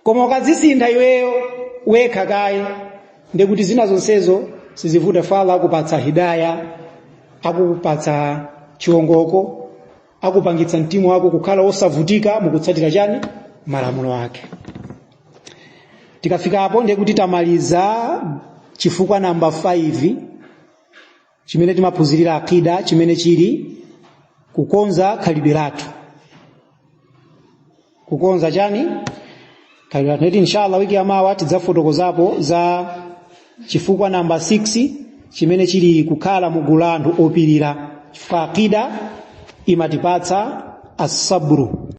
Koma ukazisintha iweyo wekha kaye, ndikuti zina zonsezo sizivuta. Fa Allah akupatsa hidaya, akupatsa chiwongoko, akupangitsa mtima wako kukhala osavutika mukutsatira chani, malamulo ake. Tikafika apo ndiye kuti tamaliza chifukwa namba 5 chimene timaphunzirira akida, chimene chili kukonza khalidwe lathu. Kukonza chani? Khalidwe lathu. Nditi inshallah wiki yamawa tidzafotokozapo za chifukwa namba 6 chimene chili kukhala mugulu la anthu opirira, chifukwa akida imatipatsa asabru.